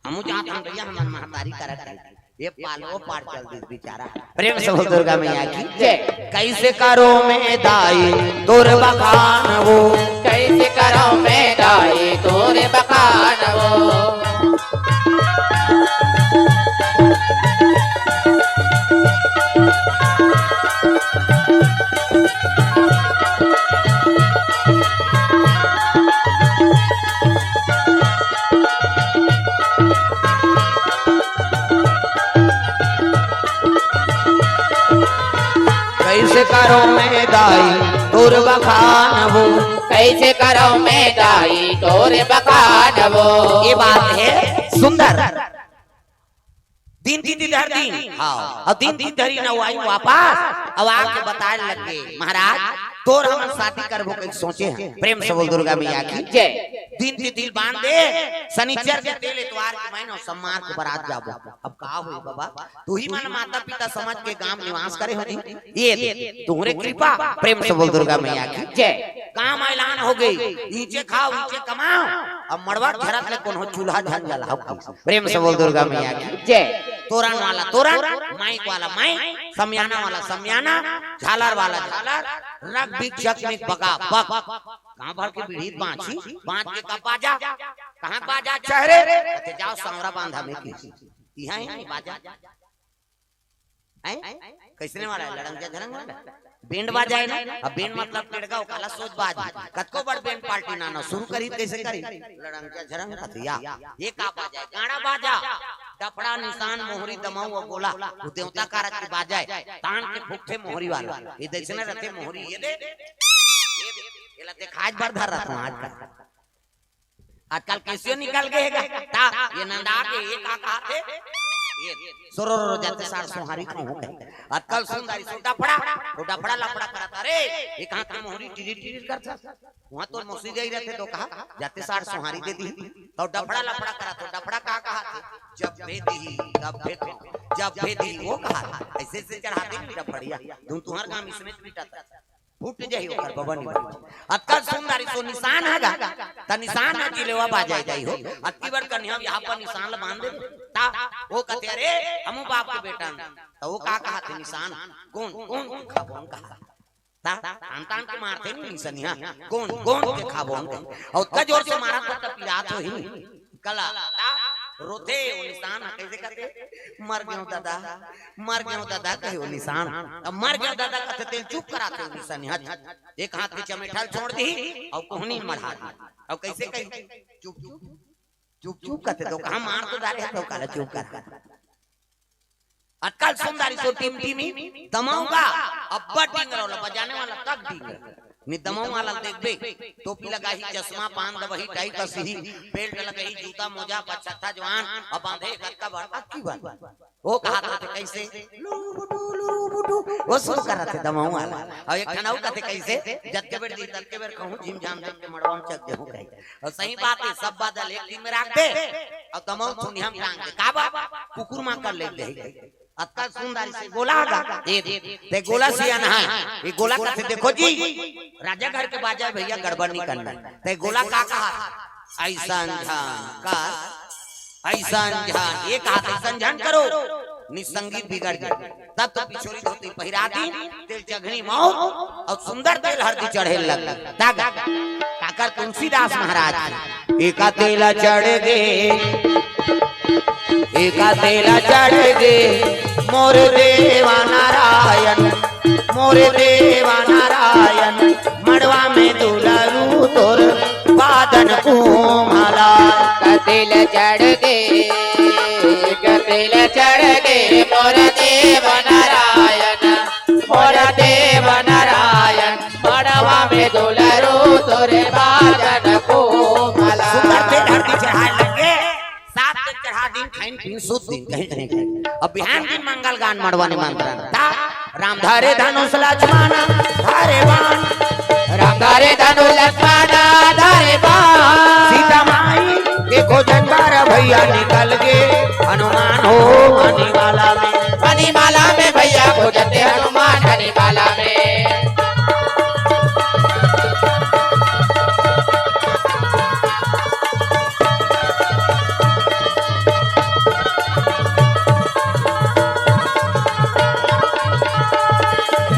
हमू जात हन भैया, हमन महतारी करा करी। ये पालो पार चल दिस बेचारा। प्रेम से बोल दुर्गा मैया की जय। कइसे करों मैं दाई तोर बखान वो। कइसे करों मैं दाई तोर बखान वो। कइसे करों मैं दाई तोर बखान वो। कइसे करों मैं दाई तोर बखान वो। ये बात हे सुंदर। दिन तिथि धर दिन। हाँ। अउ दिन तिथि धरी न आई वापस। अब आके बताए लगे, महाराज, तोर हमन शादी करबो कइके सोचे हन। प्रेम से बोल दुर्गा मैया की जय। दिन तिथि बांध दे, शनिचर के तेल एतवार के महीना, सोमवार के बरात जाबो। अब का होई बाबा, तुही मन माता पिता समझ के गांव निवास करे हो जी। ये तुहरे कृपा। प्रेम से बोल दुर्गा मैया की जय। गांव ऐलान हो गे, ईंचे खाव, ईंचे कमाव, अब मड़वा झरत ले कोनो चूल्हा झन जलाव। प्रेम से बोल दुर्गा मैया की जय। तोरन वाला तोरन, माइक वाला माइक, समियाना वाला समियाना, झालर वाला झालर, रग बिग जग मिग बगा बग। गांव भर के बीड़ी बांची, बांध के का बाजा, कहाँ बाजा चेहरे, कहते जाव सांवरा बांधा में की। इहाँ ही बाजा। हैं? कइसने वाला हे? लड़ंगिया झरंग वाला? बैंड बाजा हे ना? अब बैंड मतलब पेड़गा, ओकाला सोज बाज। कतको बड़ बैंड पार्टी नाना शुरू करी, कइसे करी? लड़ंगिया झरंग कथिया। ये का बाजा हे? गाड़ा बाजा। डफड़ा, निसान, मोहरी, दमऊ अउ गोला। वो देवता कारज के बाजा हे। तान के फूकथे मोहरी वाला। ये दइसने रथे मोहरी, ये दे। ये दे। एला देखाय बर धर रहा हूँ आजकल। आजकल केसियो निकल गे हे गा। ता, ये नंदा के, ये का कहाथे? ये, सोरो रो जाते सार सोहारी कहूँ कहे। आजकल सुंदरी सो डफड़ा, तो डफड़ा लफड़ा करत, अरे, ये कहाँ के मोहरी टिरी टिरी करत? वहाँ तो मौसी गई रहते तो कहा, जाते सार सोहारी दे दी। तो डफड़ा लफड़ा करत, तो डफड़ा का कहाथे? जब भे दी, तब भे खाओ। जब भे दी, वो कहा, ऐसे से चढ़ाते नहीं डफड़िया। तुम तुम्हार काम इसमें पीटा था। फूट जाही ओकर बबा निबा। अतका सुंदर सो निसान हे गा, त निसान ह जिलेवा बाजाय जाही हो। अतकी बड़ कन्या बिहाव पर निसान ल बांध दे, ता वो कहते, "अरे, हमू बाप के बेटा हन।" त वो का कहाथे निसान? "कोन, कोन, कोन खाबो, कोन कहा?" ता तान तान के मारथे नी निसनिहा, गोंद गोंद के खाबो हम कहे। अउ ओतका जोर से मारत त पिरात होही। कला ता रोथे ओ निसान ह, कइसे कथे? "मर गेंव ददा, मर गेंव ददा," कहे ओ निसान। अब "मर गेंव ददा" कथे तेला चुप कराथे ओ निसनिहा। एक हाथ के चमेठा ल छोड़ दिही अउ कोहनी मढ़ा दिही। अउ कइसे कही? "चुप चुप, चुप चुप," कथे। तो कहा मार तो डारे हे, तो काला चुप कर। अतका ल सुन डारिस ओ टिमटिमी दमऊ गा, अब्बड़ डिंगरा ओला बजाने वाला तक डिंगरा। नी दमऊ वाला ल देखबे, टोपी लगाही, चश्मा, पान दबही, टाई कसिही, बेल्ट लगही, जूता मोजा, बछत्ता जवान, अब बांधे कतका बड़ अक्की बात। ओ कहात रथे कइसे? लुरु बुटु, लुरु बुटु। ओ सुरू करत हे दमऊ वाला। अउ एक ठन अउ कथे कइसे? "जतके बेर जी, ततके बेर कहूँ, झिम झाम देख के मड़वा म चघ देहूँ," कही। अउ सही बात हे, सब बादल एक दिन में राख दे, अउ दमऊ थुनिया म टांग दे। का बा? कुकुर माकर ले दे। अतका सुन डारिस ए गोला गा। ए, ते गोला सियान हे। ए गोला कथे, "देखो जी, राजा घर के बाजा हे भइया, गड़बड़ नी करना।" ते गोला का कहा? "अइसन झन का, अइसन झन, ए कहा, अइसन झन करो, नी संगीत बिगड़ जाय।" तब तो पिछोरी धोती पहिरा दिस, तेल चघनी मउर अउ सुंदर तेल हरदी चढ़े लग। ता गा, काकर तुलसीदास महाराज के। एका तेला चढ़ गे, एका तेला चढ़ गे, मोर देवा नारायण, मोर देवा नारायण, मड़वा में दुलरू तोर बादन कुमला। एका तेला चढ़ गे, एका तेला चढ़ गे, मोर देवा नारायण, मोर देवा नारायण, मड़वा में दुलरू तोर बादन कुमला। सुंदर तेल हरदी चढ़ाय लग गे, सात दिन चढ़ा दिस, खाइन पीन सुत दिस, कहीं कहीं कहीं। अब बिहान दिन मंगल गान मड़वा निमंत्रण। ता राम धरे धनुष लक्ष्मण धरे बाण, राम धरे धनुष लक्ष्मण धरे बाण। सीता माई के खोजन बर भइया निकल गे हनुमान हो मणिमाला में। मणिमाला में भइया खोजथे हनुमान मणिमाला में।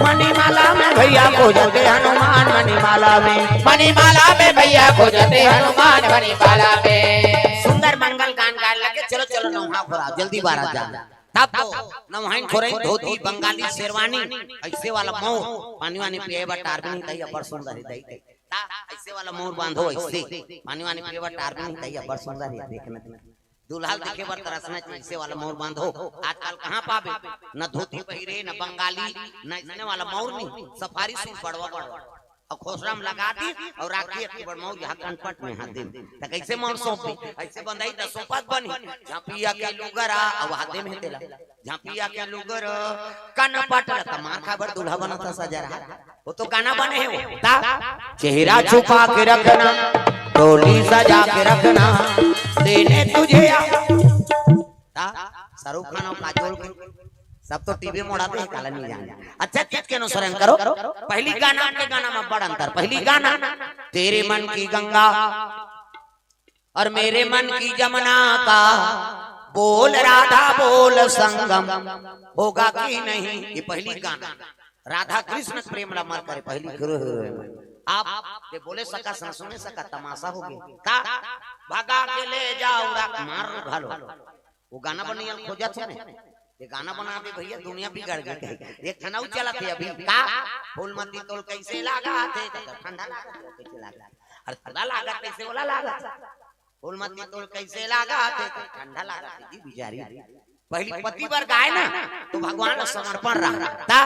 मणिमाला में भइया खोजथे हनुमान मणिमाला में। मणिमाला में भइया खोजथे हनुमान मणिमाला में। सुंदर मंगल गान गाय लगे, चलो चलो नौहा खोरा, जल्दी बारात जाना। तब तो नौहाइन खोरइन धोती, बंगाली शेरवानी, अइसे वाला मउर, पानी वानी पिए बर टार भी नहीं, तही अब्बड़ सुंदर हे दई। ता अइसे वाला मउर बांधो, अइसे पानी वानी पिए बर टार भी नहीं, तही अब्बड़ सुंदर हे, देखना। दूल्हा ल देखे बर तरसना चाहिए, अइसे वाला मउर बांधो। आजकल कहाँ पाबे, न धोती पहिरे, न बंगाली, न अइसने वाला मउर नहीं, सफारी सूट बड़वा बड़वा। अउ खोसरा म लगा दिस अउ राखी अतके बड़ मउर यहाँ कनपट में हाथ दे। त कइसे मउर सौंपही? अइसे बंधाही त सौंपत बनही। झांपिया के लुगरा अउ हाथे में तेला। झांपिया के लुगरा कनपट ल त मार खाय बर दूल्हा बनत हे सजा रहा। ओ तो गाना बने हे ओ। ता चेहरा छुपा के रखना, डोली सजा के रखना, देने तुझे आ ता शाहरुख खान अउ काजोल के सब तो टीवी मोड़ा दे, काला नहीं जाने। अच्छा चीज के अनुसरण करो। पहली गाना के गाना में बड़ अंतर। पहली गाना तेरे मन की गंगा और मेरे मन की जमुना का बोल राधा बोल संगम होगा कि नहीं। ये पहली गाना राधा कृष्ण प्रेम ला मर करे पहली गुरु। आप ये बोले सका सन सुने सका तमाशा हो गया। का भगा के ले जाओ राख मार घालो। वो गाना बनइया ल खोजत हे ने, ये गाना बना दे भइया, दुनिया बिगड़ गे कहे। एक ठन अउ चलत हे अभी, का? फूलमती तोल कइसे लागथे? त ठंडा लागथे, कइसे लागथे? अरे ठंडा लागथे, कइसे ओला लागथे? फूलमती तोल कइसे लागथे? त ठंडा लागथे जी बिचारी। पहली पति बर गाय ना, तो भगवान ल समर्पण रहा। ता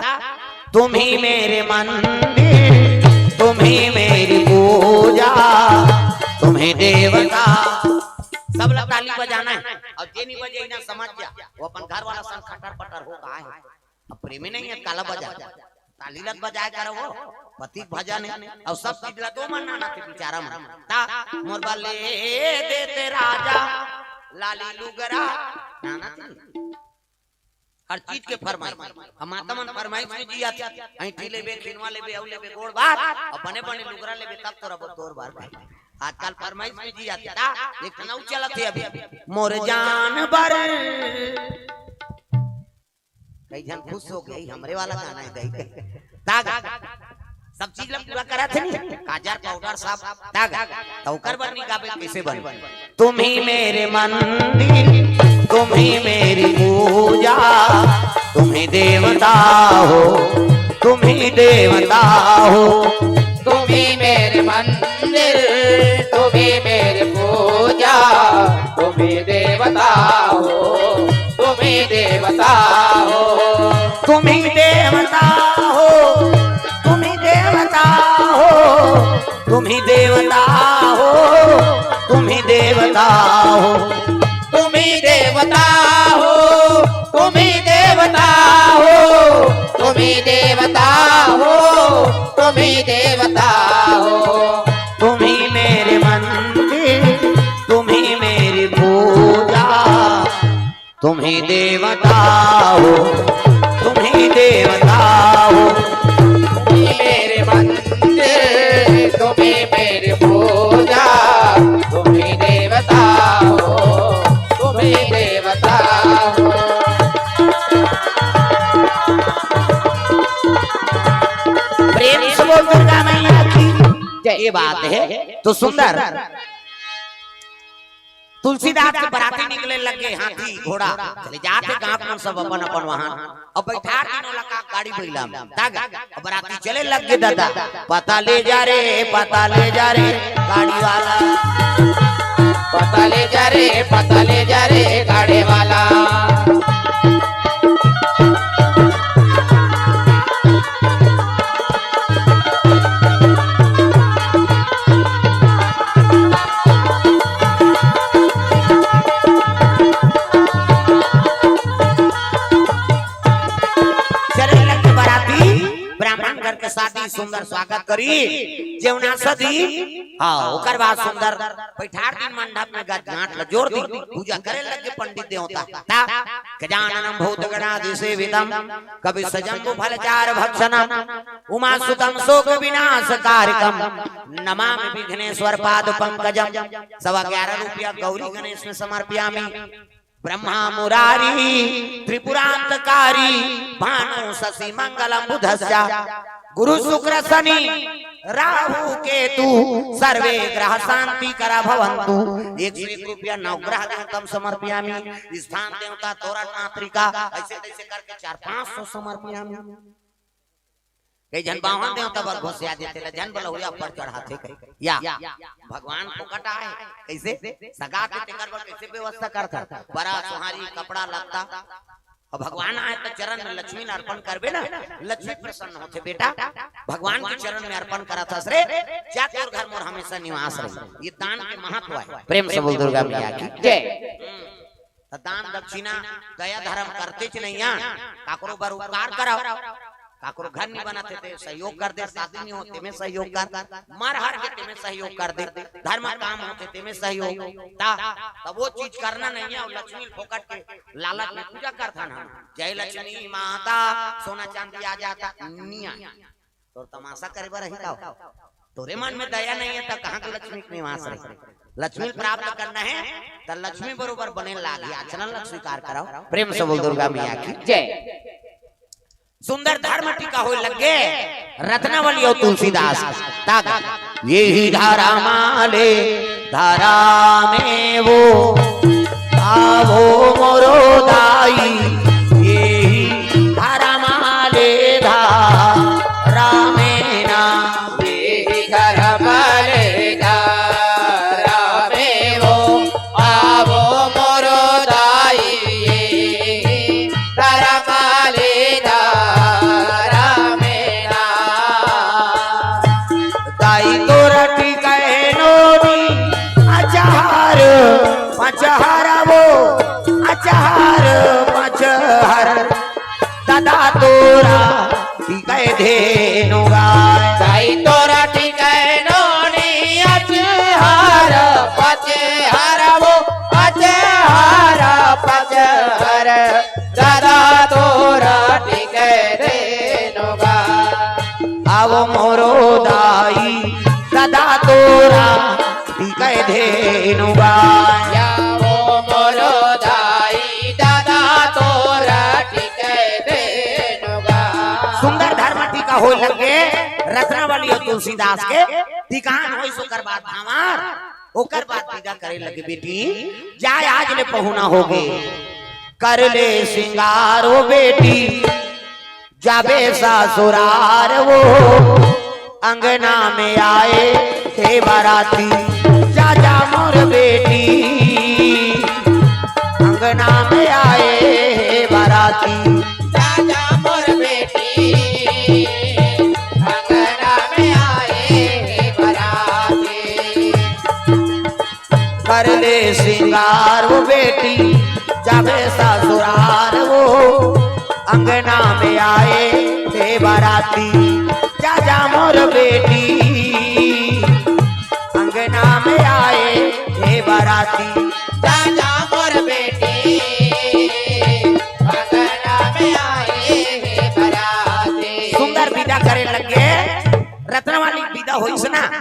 तुम ही मेरे मंदिर, तुम ही मेरी पूजा, तुम ही देवता। सब ला ताली बजाना हे। अउ जे नहीं बजे ना समझ जा, वो अपन घर वाला संग खटर पटर हो गे हे। अब प्रेमी नहीं हे, काला बजा। ताली लग बजाय करो वो। पति भजन हे। अउ सब चीज ला तो मन नाना थे बिचारा मन। ता मोर बर ले देते राजा लाली लुगरा। नाना थे। हर चीज के फरमाइश। हम माता मन फरमाइश में जियत हे। अंगठी लेबे, खिनवा लेबे, अउ लेबे गोड़ बार, अउ बने बने लुगरा लेबे, तब तोरा बर तोर बार भाई। आजकल फरमाइश में जियत हे। ता एक ठन अउ चलत हे अभी। मोर जान बर। कई झन खुश हो गे, हमरे वाला गाना हे दई। ता गा। सब चीज ला पूरा करत हे नी, काजर पाउडर सब। तग, त ओकर बर नी गाबे, कइसे बने? तुम ही मेरे मंदिर, तुम ही मेरी पूजा, तुम ही देवता हो, तुम ही देवता हो। तुम ही मेरे मंदिर, तुम ही मेरी पूजा, तुम ही देवता हो, तुम ही देवता हो। तुम ही देवता हो, तुम ही देवता हो, तुम ही देवता हो, तुम ही देवता हो। तुम ही देवता हो, तुम ही देवता हो, तुम ही देवता हो, तुम ही देवता हो। तुम ही मेरे मंदिर, तुम ही मेरी पूजा, तुम ही देवता हो, तुम ही देवता हो। तुम ही मेरे मंदिर, तुम ही मेरी पूजा, तुम ही देवता हो, तुम ही देवता हो। प्रेम से बोल दुर्गा मैया की जय। ये बात है तो सुंदर। तुलसीदास के बराती निकले लग गे, हाथी घोड़ा चले जात हे, गांव मन सब अपन अपन वाहन। अब बैठार दिन ओला का गाड़ी बइला में, तग अब बराती चले लग गे दादा। पता ले जा रे, पता ले जा रे गाड़ी वाला। पता ले जा रे, पता ले जा रे गाड़ी वाला। चले लग गे बराती, ब्राह्मण घर के शादी, सुंदर स्वागत करी, जेवना सदी। हाँ, ओकर बाद सुंदर बैठार दिन मंडप में गज गांठ ल जोर दी, पूजा करे लग गे पंडित देवता। ता गजाननं भूतगणादिसेवितं कपित्थजम्बूफलचारुभक्षणं उमासुतं शोकविनाशकारकं नमामि विघ्नेश्वर पाद पंकजम। सवा ग्यारह रुपया गौरी गणेश में समर्पयामि। ब्रह्मा मुरारी त्रिपुरांतकारी भानु शशि मंगलम बुधस्या गुरु शुक्र शनि राहु केतु सर्वे ग्रह शांति करा भवंतु। एक सौ एक रुपया नवग्रह देवतम समर्पयामि। स्थान देवता तोरण मातृका, ऐसे तैसे करके चार पांच सौ समर्पयामि। कई झन बावन देवता बर घोसिया देथे ला, झन बलहुया पर चढ़ाथे कई। या, भगवान फोकट आए, कइसे? सगा के तेकर बर कइसे व्यवस्था करथन? बरा, सोहारी, कपड़ा लत्ता। अब भगवान आए त चरण में लक्ष्मी ल अर्पण करबे ना, लक्ष्मी प्रसन्न होथे बेटा। भगवान के चरण में अर्पण करत हस रे, जा तोर घर मोर हमेशा निवास रहे। ये दान के महत्व है। प्रेम से बोल दुर्गा मैया की जय। हम्म। त दान दक्षिणा दया धर्म करतेच नइ आ। काकरो बर उपकार करव, काकरो घर नइ बनत हे ते सहयोग कर दे, शादी नइ होत तेमे सहयोग कर, मर हर गे तेमे सहयोग कर दे, धर्म काम होत हे तेमे सहयोग। ता, त वो चीज करना नइ हे। अउ लक्ष्मी फोकट के लालच में पूजा करथन हम, जय लक्ष्मी माता, सोना चांदी आ जाता, नइ आ। तोर तमाशा करे बर रही का? तोरे मन में दया नइ हे, त कहाँ के लक्ष्मी के निवास रही? लक्ष्मी प्राप्त करना हे, त लक्ष्मी बरोबर बने लागही। आचरण ला स्वीकार करव। प्रेम से बोल दुर्गा मैया की जय। सुंदर धर्म टीका होय लग गे रत्नावली अउ तुलसीदास। तागा, एही धर्म ले धरामे वो, आवो मोरो दाई, एही धर्म ले धरामे ना। एही धर्म ले धरामे वो, आवो मोरो दाई, एही धर्म ले धरामे ना। दाई तोर टीके नोनी अचहर पचहर वो, अचहर पचहर। दादा तोर टीके धेनु गाय। दाई तोर टीके नोनी अचहर पचहर वो, अचहर पचहर। दादा तोर टीके धेनु गाय। आवो मोरो दाई, दादा तोर टीके धेनु गाय। आवो मोरो दाई, दादा तोर टीके धेनु गाय। सुंदर धर्म टीका होय लगे रत्नावली अउ तुलसीदास के ठिकान होइस, ओकर बाद भांवर, ओकर बाद विदा करे लगे, बेटी जाय आज ले पहुना होगे। कर ले सिंगार वो बेटी, जाबे ससुरार वो, अंगना में आए हे बाराती। जा जा मोर बेटी, अंगना में आए हे बाराती। जा जा मोर बेटी, अंगना में आए हे बाराती। कर ले सिंगार वो बेटी, जाबे ससुरार वो, अंगना में आए हे बाराती। जा जा मोर बेटी, अंगना में आए हे बाराती। जा जा मोर बेटी, अंगना में आए हे बाराती। सुंदर विदा करे लगे, रत्नावली विदा होइस ना।